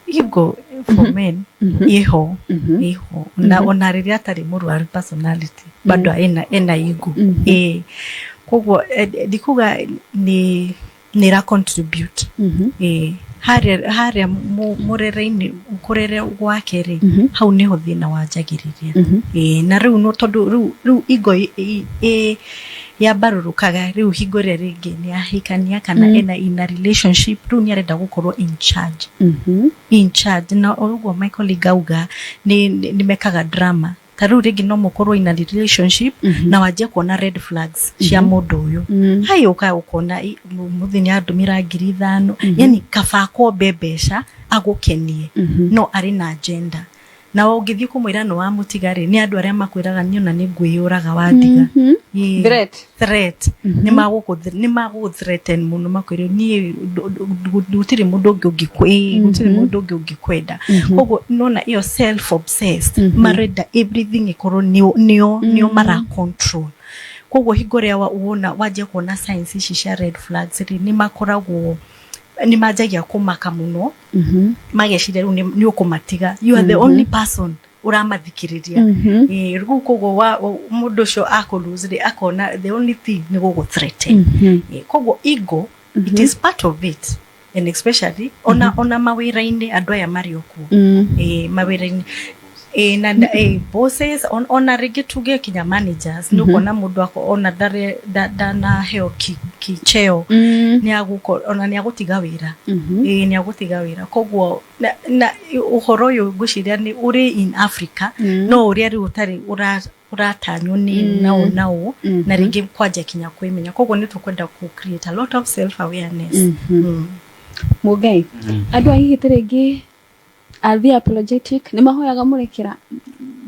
Ego for men iho iho, na ona rĩrĩa atarĩ mũrwaru personality, bado ena ego. Ĩĩ, koguo ndikuga nĩ ĩra contribute. Ĩĩ, harĩa mũrere-inĩ, kũrere gwake rĩ, hau nĩho thĩna wanjagĩrĩria. Ĩĩ, na rĩu no tondũ rĩu ego yambarũrũkaga rĩu hingo ĩrĩa rĩngĩ nĩ ahikania kana ena in a relationship, rĩu nĩ arenda gũkorwo in charge, in charge. Na ũguo my colleague auga, nĩ mekaga drama. Ta rĩu rĩngĩ no mũkorwo in a relationship na wanjie kuona red flags cia mũndũ ũyũ. Hai ũka ũkona mũthĩ nĩ andũmĩra 5,000, yani kaba akombe mbeca agũkenie, no arĩ na agenda. Na ũngĩthiĩ kũmwĩra nĩ wamũtiga rĩ, nĩ andũ arĩa makwĩraga niĩ ona nĩ ngwĩyũraga wandiga. Threat. Threat. Nĩ magũgũ threaten mũno, makwĩre niĩ gũtirĩ mũndũ ũngĩ ũngĩkwĩ gũtirĩ mũndũ ũngĩ ũngĩkwenda. Koguo nona ĩyo self obsessed, marenda everything ĩkorwo nĩo mara control. Koguo hingo ĩrĩa wona wanjia kuona signs ici cia red flags rĩ, nĩ makoragwo nĩ manjagia kũmaka mũno, mageciria rĩu nĩ ũkũmatiga, you are the only person ũramathikĩrĩria. Rĩu koguo mũndũ ũcio akũ lose rĩ, akona the only thing nĩ gũgũ threaten. Koguo ego, it is part of it, and especially ona mawĩra-inĩ andũ aya marĩ o kuo. Mawĩra-inĩ na bosses ona rĩngĩ tuge kinya managers, nĩ ũkuona mũndũ ako ona ndarĩ ndanaheo kicheo, nĩ agũko ona nĩ agũtiga wĩra. Nĩ agũtiga wĩra. Koguo na ũhoro ũyũ ngwĩciria nĩ ũrĩ in Africa, no ũrĩa rĩu ũtarĩ ũratanywo nĩ naũ naũ na rĩngĩ kwanja kinya kwĩmenya. Koguo nĩ tũkwenda ku create a lot of self awareness. Mũngai, andũ a hihi ta rĩngĩ, are they apologetic? Nĩ mahoyaga mũrekera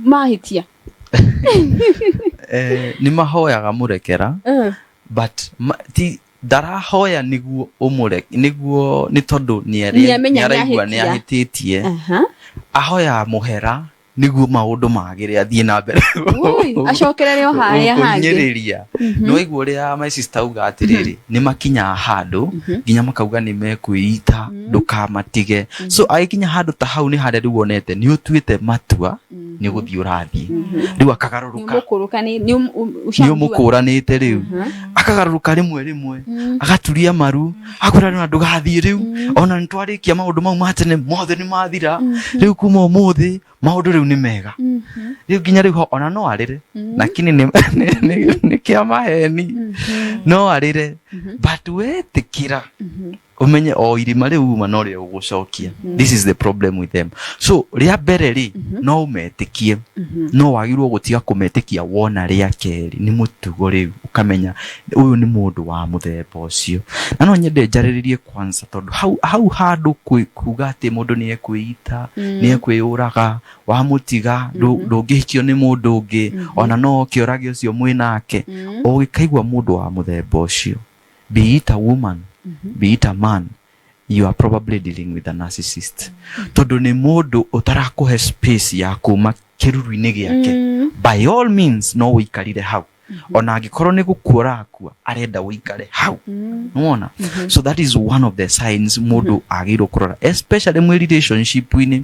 mahĩtia? Nĩ mahoyaga mũrekera, but ti ndarahoya nĩguo ũmũre nĩguo nĩ tondũ Nĩamenya nĩaraigua nĩahĩtia. Nĩahĩtĩtie. Ahoyaga mũhera nĩguo maũndũ magĩre athiĩ na mbere. Ui, acokerere o harĩa hangĩ. Gũkũhinyĩrĩria. Nĩ waigua ũrĩa my sister auga atĩrĩrĩ, nĩ makinyaga handũ nginya makauga nĩ mekwĩita ndũkamatige. So agĩkinya handũ ta hau nĩ harĩa rĩu wonete nĩ ũtuĩte matua nĩ gũthiĩ ũrathiĩ, rĩu akagarũrũka. Nĩ nĩ Nĩ ũmũkũranĩte rĩu, akagarũrũka rĩmwe rĩmwe, agaturia maru, akwĩra na ndũgathiĩ rĩu, ona nĩ twarĩkia maũndũ mau ma tene mothe nĩ mathira, rĩu kuma ũmũthĩ maũndũ rĩu nĩ mega rĩu nginya rĩu ona no arĩre, lakini nĩ kĩa maheni no arĩre, but wetĩkĩra ũmenye o irima rĩu uma no rĩo ũgũcokia. This is the problem with them. So rĩa mbere rĩ, no ũmetĩkie, no wagĩrĩirwo gũtiga kũmetĩkia wona rĩa kerĩ nĩ mũtugo rĩu ũkamenya ũyũ nĩ mũndũ wa mũthemba ũcio. Na no nyende njarĩrĩrie kwanza, tondũ hau hau handũ kuga atĩ mũndũ nĩ ekwĩita, nĩ ekwĩyũraga wamũtiga, ndũngĩhikio nĩ mũndũ ũngĩ, ona no oke ũrage ũcio mwĩnake. Ũgĩkaigua mũndũ wa mũthemba ũcio, be it a woman, be it a man, you are probably dealing with a narcissist, tondũ nĩ mũndũ ũtarakũhe space ya kuma kĩruru-inĩ gĩake. By all means no ũikarire hau, ona angĩkorwo nĩ gũkua ũrakua, arenda ũikare hau. Nĩwona? So that is one of the signs mũndũ agĩrĩirwo kũrora, especially mwĩ relationship-inĩ.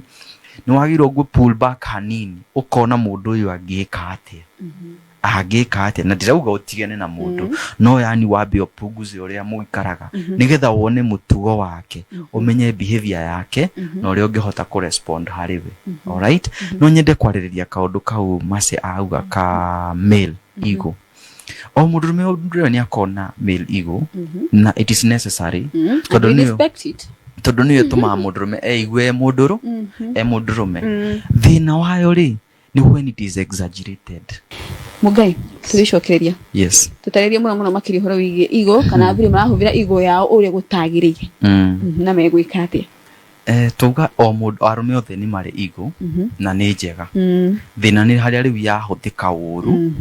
Nĩ wagĩrĩirwo gũ pull back hanini, ũkona mũndũ ũyũ angĩka atĩa, angĩka atĩa. Na ndirauga ũtigane na mũndũ, no yani wambe ũpunguze ũrĩa mũikaraga nĩgetha wone mũtugo wake, ũmenye behavior yake na ũrĩa ũngĩhota kũrespond harĩ we. Alright, no nyende kwarĩrĩria kaũndũ kau Mercy auga ka male ego. O mũndũrũme ũrĩa nĩ akona male ego, na it is necessary, tondũ nĩyo respect it. Tondũ nĩyo ĩtũmaga mũndũrũme eigue e mũndũrũ e mũndũrũme. Thĩna wayo rĩ, nĩ when it is exaggerated. Mũngai, tũgĩcokereria, Yes. tũtarĩrie mũno mũno makĩria ũhoro wĩgiĩ ego, kana athuri marahũthĩra ego yao ũrĩa gũtagĩrĩire, na megwĩka atĩa? Tauga o mũndũ, arũme othe nĩ marĩ ego na nĩ njega. Thĩna nĩ harĩa rĩu yahũthĩka ũru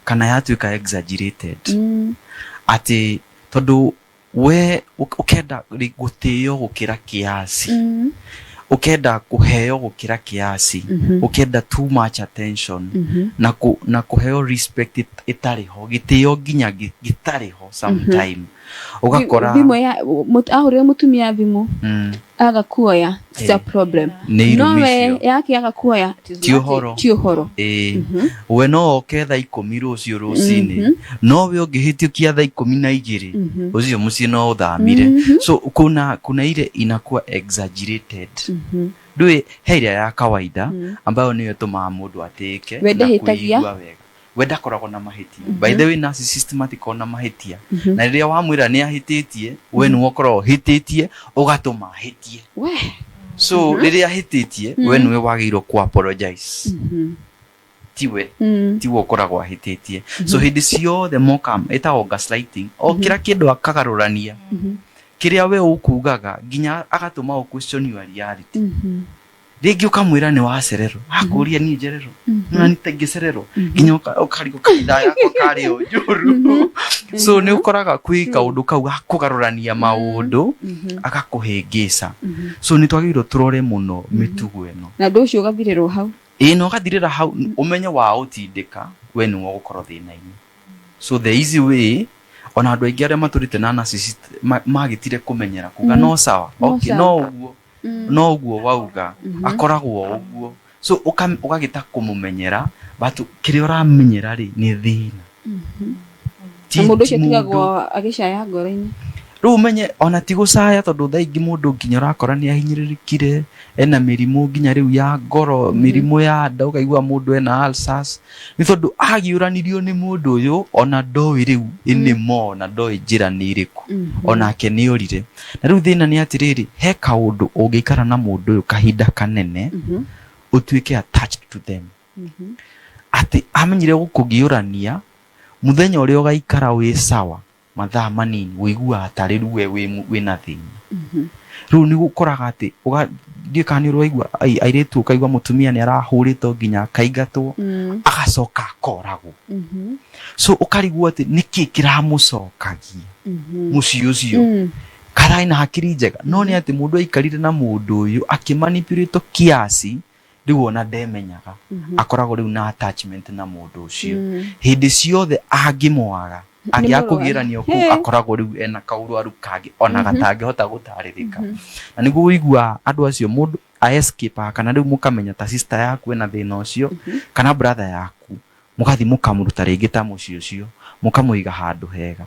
kana yatuĩka exaggerated, atĩ tondũ we ũkenda gũtĩo gũkĩra kiasi, ũkenda kũheo gũkĩra kiasi, ũkenda too much attention na kũheo respect ĩtarĩ ho, gĩtĩo nginya gĩtarĩ ho sometime, ũgakora Thimũ ya ahũrĩra mũtumia thimũ aga kuoya, it's a problem. Nĩ No irumi we icio. yake aga kuoya, it is Ti ũhoro. Ti ũhoro. Ĩĩ, we no oke thaa 10 rũciũ rũcinĩ, no we ũngĩhĩtũkia thaa 12, ũcio mũciĩ no ũthamire. So kuna ile inakuwa exaggerated. Ndũĩ he ĩrĩa ya kawaida ambayo nĩyo ĩtũmaga mũndũ atĩĩke We na ndahĩtagia. kwĩigua wega. We ndakoragwo na mahĩtia. By the way, narcissist matikoragwo na mahĩtia, na rĩrĩa wamwĩra nĩ ahĩtĩtie, we nĩwe ũkoragwo ũhĩtĩtie ũgatũma ahĩtie. We. So rĩrĩa ahĩtĩtie, we nĩwe wagĩrĩirwo ku apologize. Tiwe tiwe ũkoragwo ahĩtĩtie. So hĩndĩ ciothe moka ĩtagwo gaslighting, o kĩra kĩndũ akagarũrania kĩrĩa we ũkugaga, nginya agatũma ũ question your reality. Rĩngĩ ũkamwĩra nĩ wacererwo, akũria niĩ njererwo na nĩ ngĩcererwo, nginya ũkarigwo kahinda yakwa karĩ o njũru. So nĩ ũkoraga kwĩ kaũndũ kau ga kũgarũrania maũndũ, agakũhĩngĩca. So nĩ twagĩrĩirwo tũrore mũno mĩtugo ĩno. Na ũndũ ũcio ũgathirĩrwo hau. Ĩĩ, na ũgathirĩra hau, ũmenye wa ũtindĩka we nĩwe ũgũkorwo thĩna-inĩ. So the easy way, ona andũ aingĩ arĩa matũrĩte na narcissist magĩtire kũmenyera kuga no sawa. No okay, sawa. No ũguo, no ũguo wauga, akoragwo o ũguo. So ũgagĩta kũmũmenyera, but kĩrĩa ũramenyera rĩ, nĩ thĩna. Na mũndũ ti ũcio mũndũ. tigagwo agĩcaya ngoro-inĩ. Rĩu ũmenye ona ti gũcaya, tondũ thaa ingĩ mũndũ nginya ũrakora nĩ ahinyĩrĩrĩkire, ena mĩrimũ nginya rĩu ya ngoro, mĩrimũ ya nda, ũkaigua mũndũ ena ulcers, nĩ tondũ agiũranirio nĩ mũndũ ũyũ, ona ndoĩ rĩu anymore, na ndoĩ njĩra nĩ ĩrĩkũ, onake nĩ orire. Na rĩu thĩna nĩ atĩrĩrĩ, he kaũndũ ũngĩikara na mũndũ ũyũ kahinda kanene, ũtuĩke attached to them, atĩ amenyire gũkũgiũrania, mũthenya ũrĩa ũgaikara wĩ sawa mathaa manini, ũiguaga tarĩ ruwe wĩna thĩna. Rĩu nĩ gũkoraga atĩ ndiũĩ kana nĩ ũraigua airĩtu, ũkaigua mũtumia nĩ arahũrĩtwo nginya akaingatwo, agacoka akoragwo. So ũkarigwo atĩ nĩkĩ kĩramũcokagia mũciĩ ũcio, kararĩ na hakiri njega. No nĩ atĩ mũndũ aikarire na mũndũ ũyũ akĩmanipulate kiasi, rĩu ona ndemenyaga, akoragwo rĩu na attachment na mũndũ ũcio. Hĩndĩ ciothe angĩmwaga, angĩaga mũrwaru. Kũgiĩranio kũu, akoragwo rĩu ena kaũrwaru kangĩ ona gatangĩhota gũtarĩrĩka. Na nĩguo ũigua andũ acio mũndũ a escape, kana rĩu mũkamenya ta sister yaku ena thĩna ũcio kana brother yaku, mũgathiĩ mũkamũruta rĩngĩ ta mũciĩ ũcio, mũkamũiga handũ hega,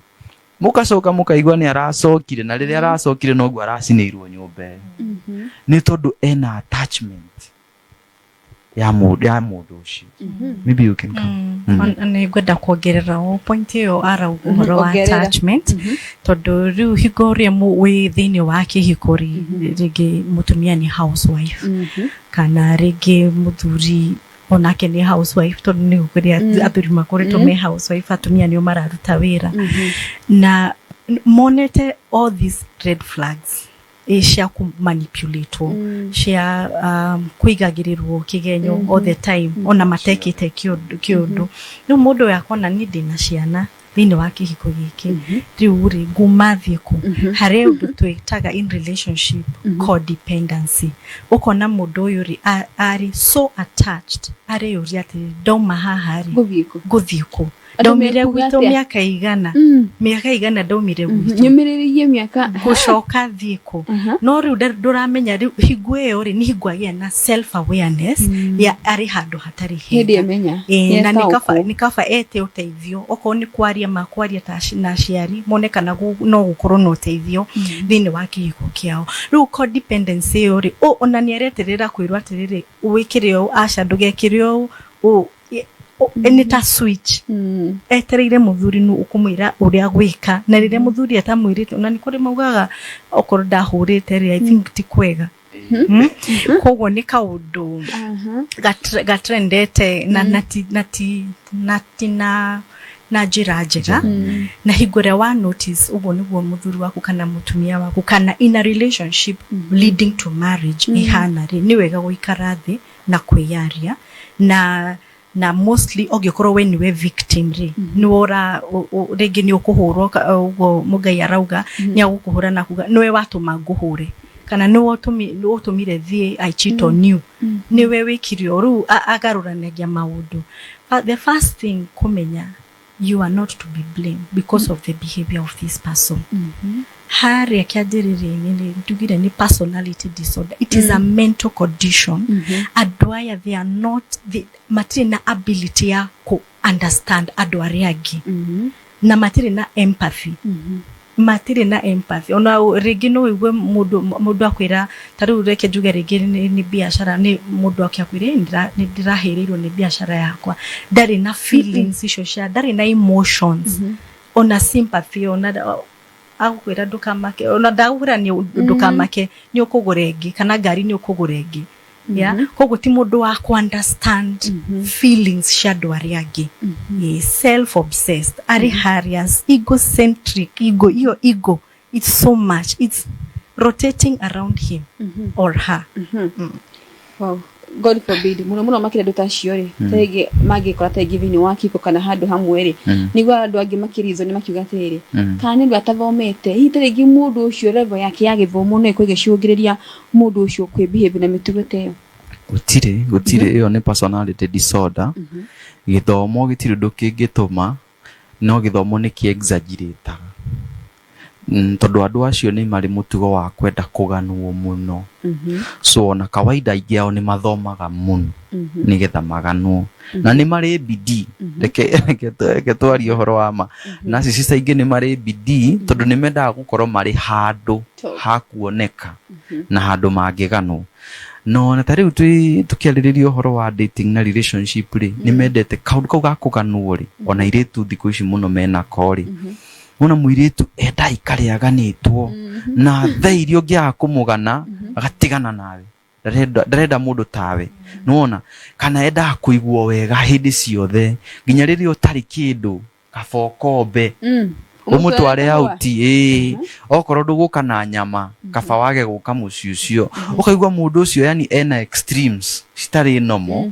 mũgacoka mũkaigua nĩ aracokire, na rĩrĩa aracokire noguo aracinĩirwo nyũmba ĩyo, nĩ tondũ ena attachment ya mũndũ ũcio. Maybe you can come. Nĩ ngwenda kuongerera o point ĩyo arauga ũhoro wa Ongerera. attachment, tondũ rĩu hingo ũrĩa wĩ thĩinĩ wa kĩhiko rĩ, rĩngĩ mũtumia nĩ housewife, kana rĩngĩ mũthuri onake nĩ housewife, tondũ nĩ gũkũrĩ athuri makoretwo me housewife, atumia nĩo mararuta wĩra, na monete all these red flags cia kũmanipulatwo, cia kũigagĩrĩrwo kĩgenyo all the time, ona matekĩte kĩũndũ. Rĩu mũndũ ũyũ akona niĩ ndĩna ciana thĩinĩ wa kĩhiko gĩkĩ, rĩu rĩ nguma thiĩ kũ? Harĩ ũndũ twĩtaga in relationship codependency. Ũkona mũndũ ũyũ rĩ arĩ so attached, areyũria atĩrĩ, ndauma haha rĩ, Ngũthiĩ kũ? Ngũthiĩ kũ? Andũ Ndaumire mekuga gwitũ atĩa? mĩaka igana, mĩaka igana ndaumire gwitũ, Nyũmĩrĩrie mĩaka. Ngũcoka thiĩ kũ? No rĩu ndũramenya rĩu hingo ĩyo rĩ, nĩ hingo agĩa na self awareness ya arĩ handũ hatarĩ hĩndĩ hega. amenya. Ĩĩ, na nĩ kaba nĩetaũkwo. Nĩ kaba ete ũteithio, okorwo nĩ kwaria makwaria ta na aciari mone kana no gũkorwo na ũteithio thĩinĩ wa kĩhiko kĩao. Rĩu codependency ĩyo rĩ, ona nĩ areterera kwĩrwo atĩrĩrĩ, wĩkĩre ũũ, aca ndũgekĩre ũũ, nĩ ta switch. Etereire mũthuri nũ ũkũmwĩra ũrĩa gwĩka, na rĩrĩa mũthuri atamwĩrĩte, ona nĩ kũrĩ maugaga okorwo ndahũrĩte rĩ, I think ti kwega. Koguo nĩ kaũndũ gatrendete na ti na njĩra njega. Na hingo ĩrĩa wa notice ũguo nĩguo mũthuri waku kana mũtumia waku kana in a relationship leading to marriage ihana rĩ, nĩ wega gũikara thĩ na kwĩyaria, na mostly ũngĩkorwo we nĩwe victim rĩ, nĩwe ũra rĩngĩ nĩ ũkũhũrwo ũguo mũngai arauga nĩ agũkũhũra na kuga nĩwe watũma ngũhũre, kana nĩwe ũtũmire thiĩ I cheat on you, nĩwe wĩkire ũũ. Rĩu agarũranagia maũndũ. But the first thing kũmenya, you are not to be blamed because of the behavior of this person. Harĩa kĩanjĩrĩria-inĩ nĩ ndugire nĩ personality disorder. It is a mental condition. Andũ aya they are not they, matirĩ na ability ya ku understand andũ arĩa angĩ, na matirĩ na empathy, matirĩ na empathy. Ona rĩngĩ no ũigue mũndũ akwĩra, ta rĩu reke njuge rĩngĩ nĩ biacara, nĩ mũndũ akĩakwĩra, "Ĩ, nĩ ndĩrahĩrĩirwo nĩ biacara yakwa." Ndarĩ na feelings icio cia, ndarĩ na emotions, ona sympathy, ona agũkwĩra ndũkamake, ona ndagũkwĩra nĩ ndũkamake, nĩ ũkũgũra ĩngĩ, kana ngari nĩ ũkũgũra ĩngĩ. Yeah, koguo ti mũndũ wa ku understand feelings cia andũ arĩa angĩ. Self obsessed, arĩ harĩa egocentric, ego iyo, ego, it's so much, it's rotating around him or her. Wow. God forbid, muno muno makĩria andũ ta acio rĩ, tarĩngĩ mangĩkora tarĩngĩ thĩinĩ wa kiko kana handũ hamwe rĩ, nĩguo andũ angĩ makĩrizwo nĩ makiuga atĩrĩrĩ, kana nĩ ũndũ atathomete hihi, tarĩngĩ mũndũ ũcio level yake ya gĩthomo no ĩkorwo ĩgĩcũngĩrĩria mũndũ ũcio kwĩ behave na mĩtugo ta ĩyo? Gũtirĩ, gũtirĩ. Ĩyo nĩ personality disorder. Gĩthomo gĩtirĩ ũndũ kĩngĩtũma, no gĩthomo nĩ kĩ exaggerataga, tondũ andũ acio nĩ marĩ mũtugo wa kwenda kũganwo mũno. So ona kawaida aingĩ ao nĩ mathomaga mũno nĩgetha maganwo, na nĩ marĩ bidii. Reke twarie ũhoro wa ma, narcissist aingĩ nĩ marĩ bidii tondũ nĩ mendaga gũkorwo marĩ handũ Top. ha kuoneka na handũ mangĩganwo. No ona ta rĩu twĩ tũkĩarĩrĩria ũhoro wa dating na relationship rĩ, nĩ mendete kaũndũ kau ga kũganwo rĩ. Ona airĩtu thikũ ici mũno menako rĩ, wona mũirĩtu enda aikare aganĩtwo na thaa iria ũngĩaga kũmũgana agatigana nawe, ndarenda mũndũ tawe, nĩwona? Kana endaga kũiguo wega hĩndĩ ciothe, nginya rĩrĩa ũtarĩ kĩndũ, kaba ũkombe ũmũtware out, ĩĩ, okorwo ndũgũka na nyama, kaba wage gũka mũciĩ ũcio. Ũkaigua mũndũ ũcio yani ena extremes citarĩ normal,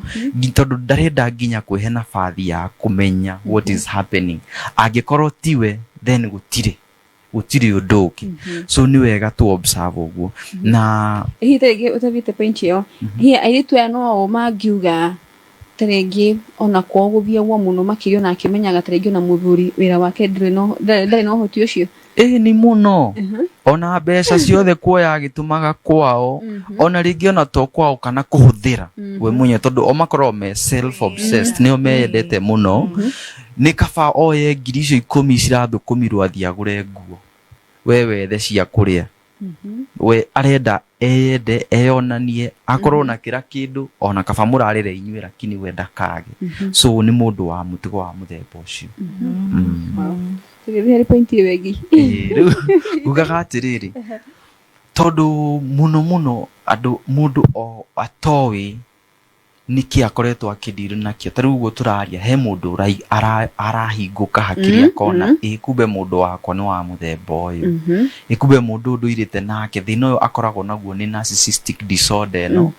tondũ ndarenda nginya kwĩhe nabathi ya kũmenya what is happening. Angĩkorwo tiwe, then gũtirĩ ũndũ ũngĩ. So nĩ wega tu observe ũguo na Hihi tarĩngĩ ũtathiĩte point ĩyo, hihi airĩtu aya no mangiuga tarĩngĩ ona kwao gũthiagwo mũno makĩria, ona akĩmenyaga tarĩngĩ ona mũthuri wĩra wake ndarĩ na ũhoti ũcio? Ĩĩ, nĩ mũno. Ona mbeca ciothe kuoya agĩtũmaga kwao, ona rĩngĩ ona to kwao kana kũhũthĩra we mwenyewe, tondũ o makoragwo me self obsessed, nĩo meyendete mũno. Nĩ kaba oye 10,000 cirathũkũmirwo athiĩ agũre nguo, we wethe cia kũrĩa. We arenda eyende, eyonanie, akorwo na kĩra kĩndũ, ona kaba mũrarĩre inyuĩ, lakini we ndakage. So nĩ mũndũ wa mũtugo wa mũthemba ũcio. Tũgĩthiĩ harĩ point ĩyo ĩngĩ. Ĩĩ, rĩu ngugaga atĩrĩrĩ, tondũ mũno mũno andũ mũndũ o atoĩ nĩkĩ akoretwo akĩdeal nakĩo. Ta rĩu ũguo tũraria, he mũndũ arahingũka hakiri, akona ĩ kumbe mũndũ wakwa nĩ wa mũthemba ũyũ, ĩ kumbe mũndũ ũyũ ndũirĩte nake thĩna ũyũ akoragwo naguo nĩ narcissistic disorder ĩno.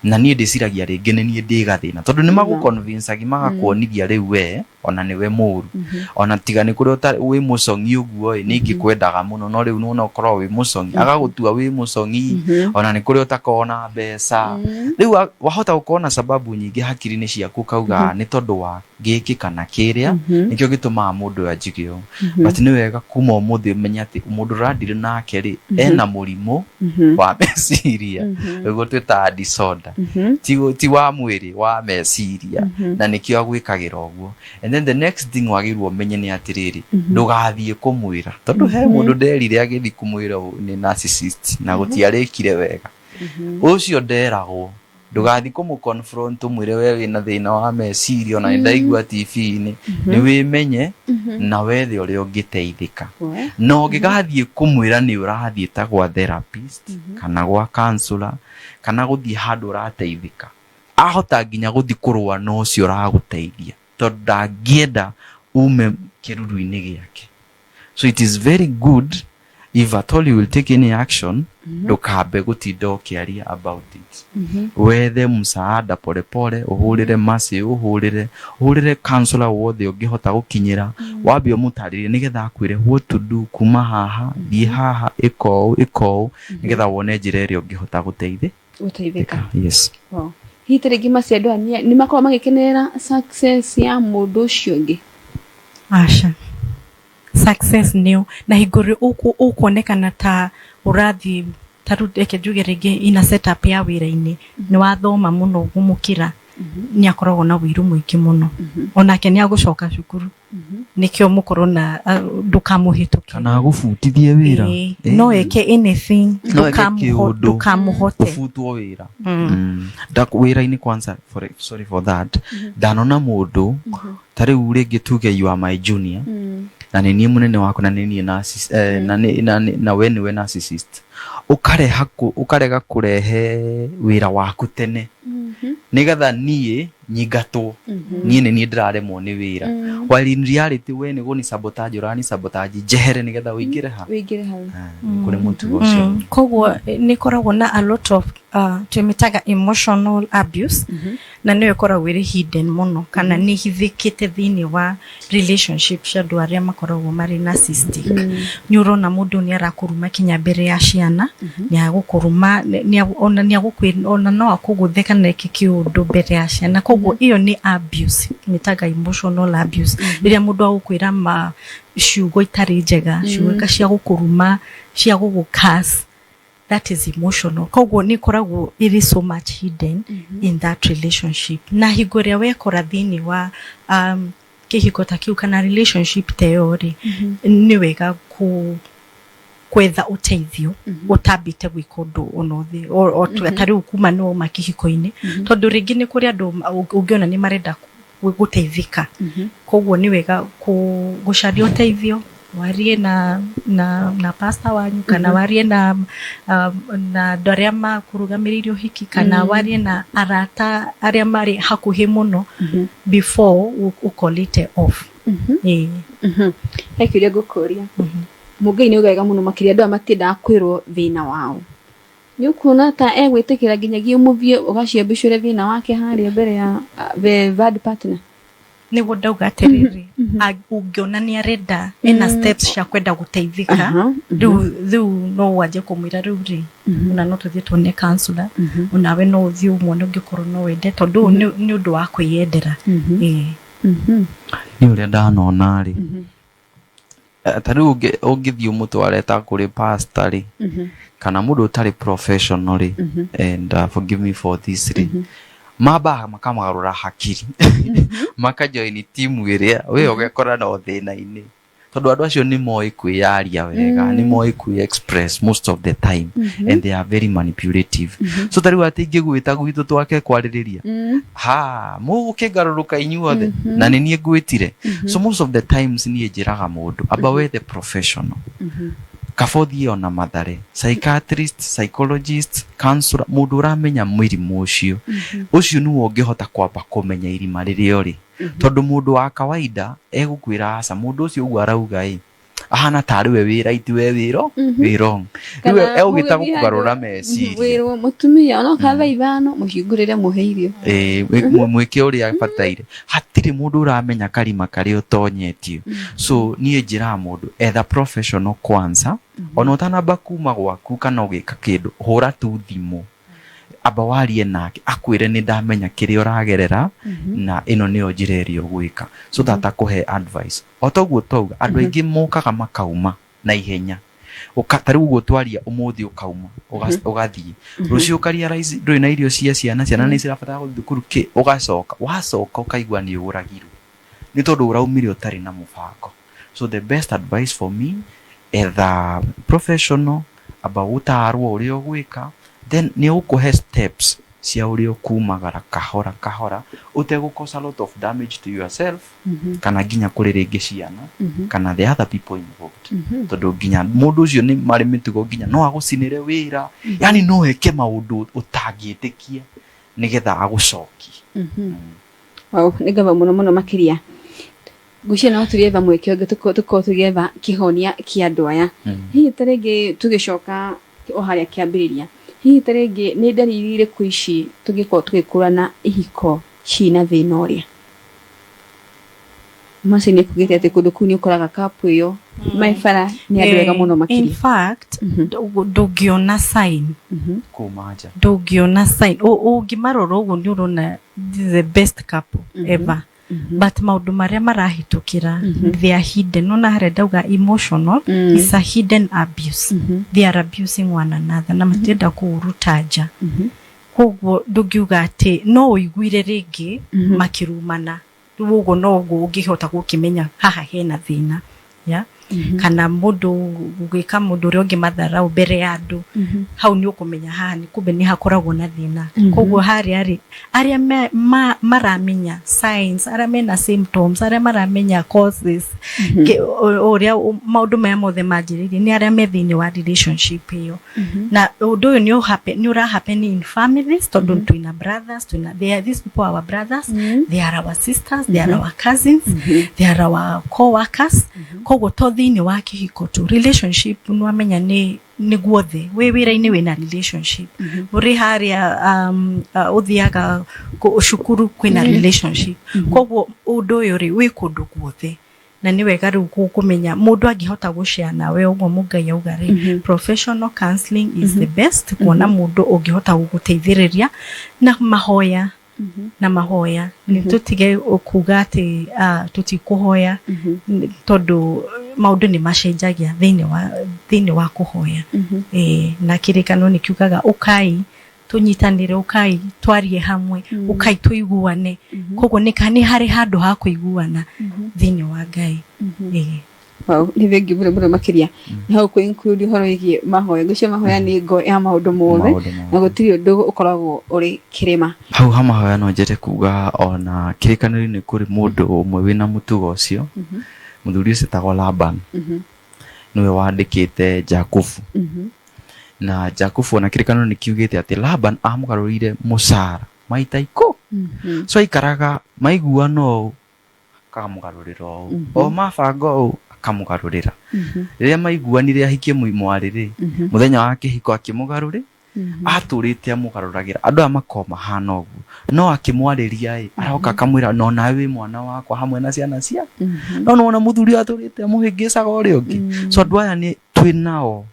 Na niĩ ndĩciragia rĩngĩ nĩ niĩ ndĩ gathĩna, tondũ nĩ magũconvince magakuonithia rĩu we ona nĩwe mũru, ona tiga nĩ kũrĩa wĩ mũcong'i ũguo ĩ, nĩ ingĩkwendaga mũno, no rĩu nĩwona ũkoragwo wĩ mũcong'i, agagũtua wĩ mũcong'i, ona nĩ kũrĩa ũtakoragwo na mbeca. Rĩu wahota gũkorwo na sababu nyingĩ hakiri-inĩ ciaku, ũkauga nĩ tondũ wa gĩkĩ kana kĩrĩa, nĩkĩo gĩtũmaga mũndũ ũyũ anjige ũũ. But nĩ wega kuma ũmũthĩ ũmenye atĩ mũndũ ũradeal nake rĩ, ena mũrimũ wa meciria, nĩguo twĩtaga disorder, ti wa mwĩrĩ, wa meciria, na nĩkĩo agwĩkagĩra ũguo. And then the next thing wagĩrĩirwo ũmenye nĩ atĩrĩrĩ, ndũgathiĩ kũmwĩra, tondũ he mũndũ nderire agĩthiĩ kũmwĩra ũũ nĩ narcissist na gũtiarĩkire wega. Ũcio nderagwo, ndũgathiĩ kũmũ confront ũmwĩre we wĩna thĩna wa meciria, ona nĩ ndaigua TV-inĩ. Nĩ wĩmenye na wethe ũrĩa ũngĩteithĩka. Na ũngĩgathiĩ kũmwĩra nĩ ũrathiĩ ta gwa therapist kana gwa counselor kana gũthiĩ handũ ũrateithĩka, ahota nginya gũthiĩ kũrũa na ũcio ũragũteithia, tondũ ndangĩenda ume kĩruru-inĩ gĩake. So it is very good, if at all you will take any action, ndũkambe gũtinda ũkĩaria about it. Wethe msaada polepole, ũhũrĩre Mercy, ũhũrĩre counselor wothe ũngĩhota gũkinyĩra, wambe ũmũtarĩrie nĩgetha akwĩre what to do kuma haha, thiĩ haha, ĩka ũũ, ĩka ũũ, nĩgetha wone njĩra ĩrĩa ũngĩhota gũteithĩ gũteithĩka. Yes. Wow. Hihi ta rĩngĩ maci andũ aya nĩ makoragwo magĩkenerera success ya mũndũ ũcio ũngĩ? Aca, success nĩo na hingo ĩrĩa ũkuonekana ta ũrathiĩ, ta rĩu reke njuge rĩngĩ ina setup ya wĩra-inĩ, nĩ wathoma mũno gũmũkĩra, nĩ akoragwo na ũiru mũingĩ mũno. Onake nĩ agũcoka cukuru nĩkĩo mũkorwo na ndũkamũhĩtũke. Kana agũbutithie wĩra. Ĩĩ, no eke anything. No eke kĩũndũ. Ndũkamũhote. Ũbutwo wĩra. Wĩra-inĩ kwanza, sorry for that, ndanona mũndũ ta rĩu rĩngĩ tuge you are my junior na nĩ niĩ mũnene waku, na nĩ niĩ na we nĩwe narcissist. Ũkareha ũkarega kũrehe wĩra waku tene nĩgetha niĩ nyingatwo, niĩ nĩ niĩ ndĩraremwo nĩ wĩra, while in reality we nĩ gũni sabotage, ũrani sabotage njehere nĩgetha ũingĩre ha. Wĩingĩre hau. Ah, nĩ kũrĩ mũtugo ũcio. Koguo nĩ ĩkoragwo na a lot of twĩmĩtaga emotional abuse, na nĩyo ĩkoragwo ĩrĩ hidden mũno kana nĩ hithĩkĩte thĩinĩ wa relationship cia andũ arĩa makoragwo marĩ narcissistic. Nĩ ũrona mũndũ nĩ arakũruma kinya mbere ya ciana, nĩ agũkũruma, ona nĩ agũkwĩ ona no akũgũthe kana eke kĩũndũ mbere ya ciana. Koguo ĩyo nĩ abuse, mĩtaga emotional abuse, rĩrĩa mũndũ agũkwĩra ma ciugo itarĩ njega, ciugo cia gũkũruma, cia gũgũcurse. That is emotional. Koguo nĩ ĩkoragwo ĩrĩ so much hidden in that relationship, na hingo ĩrĩa wekora thĩinĩ wa kĩhiko ta kĩu kana relationship ta ĩyo rĩ, nĩ wega ku kwetha ũteithio ũtambĩte gwĩka ũndũ onothe o ta rĩu kuma nĩ wauma kĩhiko-inĩ, tondũ rĩngĩ nĩ kũrĩ andũ ũngĩona nĩ marenda gũteithĩka. Koguo nĩ wega gũcaria ũteithio, warie na pastor wanyu, kana warie na andũ arĩa makũrũgamĩrĩire ũhiki, kana warie na arata arĩa marĩ hakuhĩ mũno before ũcallĩte off. Ĩĩ. He kĩũria ngũkũria. Mũngai nĩ wega mũno makĩria, andũ aya matiendaga kwĩrwo thĩna wao. Nĩ ũkuona ta egwĩtĩkĩra nginyagia ũmũthiĩ ũgaciambicũre thĩna wake harĩa mbere ya the third partner? Nĩguo ndauga atĩrĩrĩ, ũngĩona nĩ arenda, ena steps cia kwenda gũteithĩka, rĩu no wanjie kũmwĩra, rĩu rĩ, ona no tũthiĩ tuone counselor, onawe no ũthiĩ ũmuone ũngĩkorwo no wende, tondũ ũyũ nĩ ũndũ wa kwĩyendera. Ĩĩ. Nĩ ũrĩa ndanona rĩ, ta rĩu ũngĩthiĩ ũmũtware ta kũrĩ pastor rĩ, kana mũndũ ũtarĩ professional rĩ, and forgive me for this rĩ, mambaga makamagarũra hakiri, makajoin timu ĩrĩa we ũgekora no thĩna-inĩ, tondũ andũ acio nĩ moĩ kwĩyaria wega, nĩ moĩ kwĩ express most of the time, and they are very manipulative. So ta rĩu atĩ ingĩgwĩta gwitũ twake kwarĩrĩria ha mũgũkĩngarũrũka inyuothe na nĩ niĩ ngwĩtire. So most of the times niĩ njĩraga mũndũ amba wethe professional, kaba ũthiĩ ona Mathare, psychiatrist, psychologist, counselor, mũndũ ũramenya mũrimũ ũcio. Ũcio nĩwe ũngĩhota kwamba kũmenya irima rĩrĩa ũrĩ, tondũ mũndũ wa kawaida egũkwĩra aca, mũndũ ũcio ũguo arauga ĩ ahana tarĩ we wĩ right, we wĩ wĩ wrong. Rĩu egũgĩta gũkũgarũra meciria. Wĩrwo mũtumia onoka thaa 5, mũhingũrĩre, mũhe irio. Ĩĩ, mwĩke ũrĩa abataire. Hatirĩ mũndũ ũramenya karima karĩa ũtonyetio. So niĩ njĩraga mũndũ etha professional kwanza. Ona ũtanamba kuma gwaku kana ũgĩka kĩndũ, hũra tu thimũ, amba warie nake, akwĩre nĩ ndamenya kĩrĩa ũragerera na ĩno nĩyo njĩra ĩrĩa ũgwĩka, so that akũhe advice. O toguo twauga, andũ aingĩ mokaga makauma na ihenya. Ta rĩu ũguo twaria ũmũthĩ, ũkauma ũgathiĩ, rũciũ ũkarealize ndũrĩ na irio cia ciana, ciana nĩ cirabatara gũthiĩ thukuru kĩ, ũgacoka, wacoka ũkaigua nĩ ũragirwo nĩ tondũ ũraumire ũtarĩ na mũbango. So the best advice for me, etha professional, amba gũtarwo ũrĩa ũgwĩka, then nĩ ũkũhe steps cia ũrĩa ũkumagara kahora kahora ũtegũcause a lot of damage to yourself kana nginya kũrĩ rĩngĩ ciana kana the other people involved, tondũ nginya mũndũ ũcio nĩ marĩ mĩtugo, nginya no agũcinĩre wĩra, yani no eke maũndũ ũtangĩtĩkia nĩgetha agũcokie. Wow, nĩ ngatho mũno mũno makĩria. Ngwĩciria no tũgĩetha mweke ũngĩ tũkorwo tũgĩetha kĩhonia kĩa andũ aya. Hihi ta rĩngĩ tũgĩcoka o harĩa kĩambĩrĩria, hihi ta rĩngĩ nĩ ndariri irĩkũ ici tũngĩkorwo tũgĩkũrana ihiko ciĩna thĩna ũrĩa Mercy nĩ kugĩte atĩ kũndũ kũu nĩ ũkoraga kapu ĩyo maibara nĩ andũ ega mũno In makĩria? fact, ndũngĩona sign. Kuma nja. Ndũngĩona sign. Ũngĩmarora ũguo nĩ ũrona this is the best couple ever, but maũndũ marĩa marahĩtũkĩra, they are hidden. Nona harĩa ndauga emotional is a hidden abuse. They are abusing one another na matirenda kũũruta nja. Koguo ndũngiuga atĩ no ũiguire rĩngĩ makĩrumana, rĩu ũguo no ũguo ũngĩhota gũkĩmenya haha hena thĩna, yeah? Kana mũndũ gwĩka mũndũ ũrĩa ũngĩ matharau mbere ya andũ, hau nĩ ũkũmenya haha nĩ kumbe nĩ hakoragwo na thĩna. Koguo harĩa rĩ, arĩa maramenya signs, arĩa mena symptoms, arĩa maramenya causes, ũrĩa maũndũ maya mothe manjĩrĩirie, nĩ arĩa me thĩinĩ wa relationship ĩyo. Na ũndũ ũyũ nĩ ũra happen in families, tondũ twĩna brothers, twĩna, they are, these people are our brothers, they are our sisters, they are our cousins, they are our co-workers. Koguo to thĩinĩ wa kĩhiko tu, relationship nĩwamenya nĩ guothe, wĩ wĩra-inĩ wĩna relationship, ũrĩ harĩa ũthiaga cukuru kwĩna relationship. Koguo ũndũ ũyũ rĩ, wĩ kũndũ guothe, na nĩ wega rĩu kũmenya mũndũ angĩhota gũshare nawe ũguo Mũngai auga rĩ, professional counseling is the best, kuona mũndũ ũngĩhota gũgũteithĩrĩria na mahoya. Na mahoya, nĩ tũtige kuga atĩ tũtikũhoya, tondũ maũndũ nĩ macenjagia thĩinĩ wa kũhoya. Na kĩrĩkano nĩ kiugaga, ũkai tũnyitanĩre, ũkai twarie hamwe, ũkai tũiguane. Koguo nĩ harĩ handũ ha kũiguana thĩinĩ wa Ngai. Wow, nĩ thengi mũno mũno makĩria. Nĩ hau kũ include ũhoro wĩgiĩ mahoya. Ngwĩciria mahoya nĩ ngo ya maũndũ mothe, Maũndũ mothe. na gũtirĩ ũndũ ũkoragwo ũrĩ kĩrĩma. Hau ha mahoya no njende kuga ona kĩrĩkanĩro-inĩ kũrĩ mũndũ ũmwe wĩna mũtugo ũcio. Mũthuri ũcio etagwo Laban, nĩwe wandĩkĩte Jakubu. Na Jakubu, ona kĩrĩkanĩro nĩ kiugĩte atĩ Laban amũgarũrĩire mũcara maita ikũ. So aikaraga maiguana ũũ, akamũgarũrĩra ũũ, o mabanga ũũ, akamũgarũrĩra. Rĩrĩa maiguanire ahikie mwarĩ rĩ, mũthenya wa kĩhiko akĩmũgarũrĩ. Atũrĩte amũgarũragĩra. Andũ aya makoragwo mahana ũguo, no akĩmwarĩria ĩ, aroka akamwĩra, no nawe wĩ mwana wakwa hamwe na ciana cia. No nĩwona mũthuri ũyũ atũrĩte amũhĩngĩcaga ũrĩa ũngĩ. So andũ aya nĩ twĩ nao.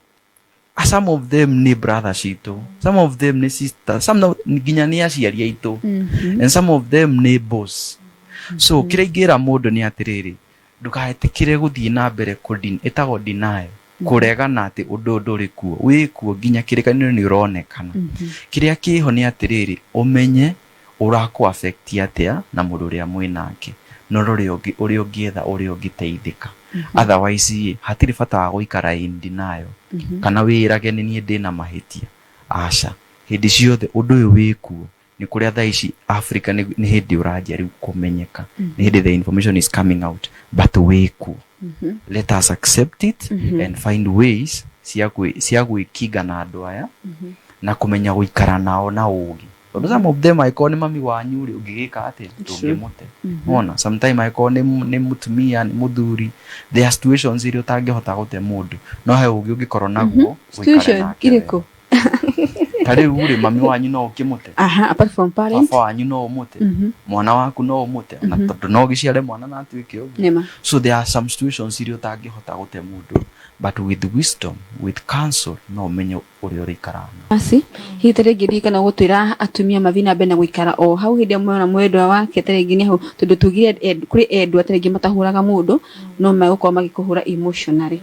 Some of them nĩ brother citũ, some of them nĩ sister, some nginya nĩ aciari aitũ, and some of them nĩ boss. So kĩrĩa ingĩra mũndũ nĩ atĩrĩrĩ, ndũkaetĩkĩre gũthiĩ na mbere ĩtagwo denial, kũregana atĩ ũndũ ũyũ ndũrĩ kuo. Wĩ kuo, nginya kĩrĩkanĩro nĩ ũronekana. Kĩrĩa kĩho nĩ atĩrĩrĩ, ũmenye ũrakũ affect atĩa na mũndũ ũrĩa mwĩ nake, na ũrore ũrĩa ũngĩetha ũrĩa ũngĩteithĩka. Otherwise ĩ, hatirĩ bata wa gũikara in denial kana wĩrage nĩ niĩ ndĩna mahĩtia. Aca, hĩndĩ ciothe ũndũ ũyũ wĩ kuo. Nĩ kũrĩa thaa ici Africa nĩ hĩndĩ ũranjia rĩu kũmenyeka, nĩ hĩndĩ the information is coming out, but wĩ kuo. Let us accept it and find ways cia gwĩkinga na andũ aya na kũmenya gũikara nao na ũgĩ, tondũ some of them, angĩkorwo nĩ mami wanyu rĩ, ũngĩgĩka atĩa? Ndũngĩmũte. Wona sometime angĩkorwo nĩ mũtumia, nĩ mũthuri, there are situations iria ũtangĩhota gũte mũndũ, no he ũgĩ ũngĩkorwo naguo ũikare Situation nake irĩkũ? wega. Ta rĩu rĩ, mami wanyu no ũkĩmũte? Aha, apart from parent. Baba wanyu no ũmũte? Mwana waku no ũmũte? Na tondũ no ũgĩciare mwana na atuĩke ũguo. Nĩma. So there are some situations iria ũtangĩhota gũte mũndũ, but with wisdom, with counsel, no ũmenye ũrĩa ũrĩikaraga nao. Basi hihi ta rĩngĩ ndirikana gũtwĩra atumia mathiĩ na mbere na gũikara o hau hĩndĩ ĩrĩa mona mwendwa wake, ta rĩngĩ nĩ hau, tondũ tugire kũrĩ endwa ta rĩngĩ matahũraga mũndũ, no megũkorwo magĩkũhũra emotionally.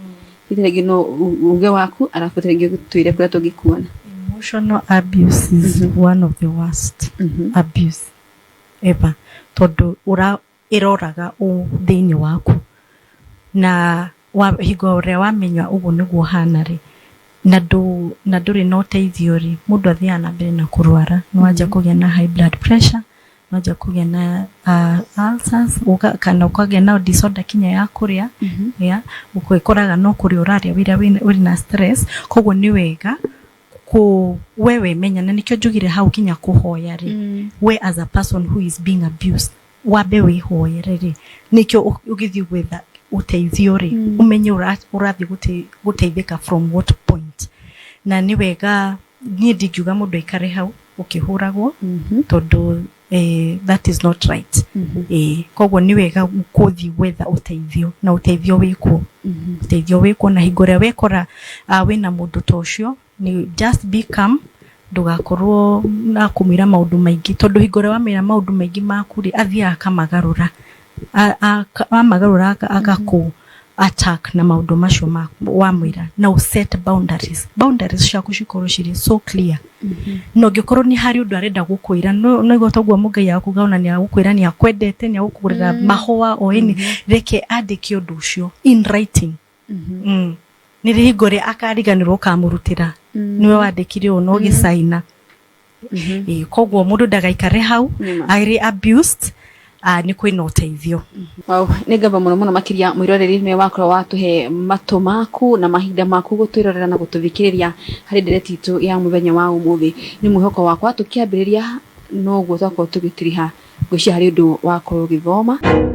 Hihi ta rĩngĩ no uge waku, arabu ta rĩngĩ twĩre kũrĩa tũngĩkuona. Emotional abuse is one of the worst abuse ever, tondũ ũra ĩroraga ũ thĩinĩ waku, na wa hingo ũrĩa wamenya ũguo nĩguo hana rĩ, na ndũrĩ na ũteithio rĩ, mũndũ athiaga na mbere na kũrwara. Nĩ wanjia kũgĩa na high blood pressure, nĩ wanjia kũgĩa na ulcers, kana ũkagĩa na disorder kinya ya kũrĩa. Yeah, ũkwĩkoraga no kũrĩa ũrarĩa wĩra wĩna na stress. Koguo nĩ wega kũ we wemenya, na nĩkĩo njugire hau kinya kũhoya rĩ, we as a person who is being abused, wambe wĩhoere rĩ, nĩkĩo ũgĩthiĩ gwetha ũteithio rĩ, ũmenye ũrathiĩ gũteithĩka from what point. Na nĩ wega, niĩ ndingiuga mũndũ aikare hau ũkĩhũragwo, tondũ that is not right. Koguo nĩ wega gũthiĩ gwetha ũteithio, na ũteithio wĩkuo, ũteithio wĩkuo. Na hingo ĩrĩa wekora wĩna mũndũ ta ũcio, nĩ just be calm, ndũgakorwo na kũmwĩra maũndũ maingĩ, tondũ hingo ĩrĩa wamwĩra maũndũ maingĩ maku rĩ, athiaga akamagarũra. Amagarũra agakũ attack na maũndũ macio wamwĩra. Na ũ set boundaries, boundaries ciaku cikorwo cirĩ so clear. Na ũngĩkorwo nĩ harĩ ũndũ arenda gũkwĩra, no igua toguo Mũngai akuga, ona nĩ agũkwĩra nĩ akwendete, nĩ agũkũgũrĩra mahũa o any, reke andĩke ũndũ ũcio in writing. Nĩ rĩhingo rĩa akariganĩrwo ũkamũrutĩra nĩwe wandĩkire ũũ na ũgĩcaina. Ĩĩ, koguo mũndũ ndagaikare hau Nĩma. arĩ abused, nĩ kwĩna ũteithio. Wow, nĩ ngatho mũno mũno makĩria mwĩroreri nĩwe wakorwo watũhe matũ maku na mahinda maku gũtwĩrorera na gũtũthikĩrĩria harĩ ndereti itũ ya mũthenya wa ũmũthĩ. Nĩ mwĩhoko wakwa tũkĩambĩrĩria noguo twakorwo tũgĩtiriha, ngwĩciria harĩ ũndũ wakorwo ũgĩthoma.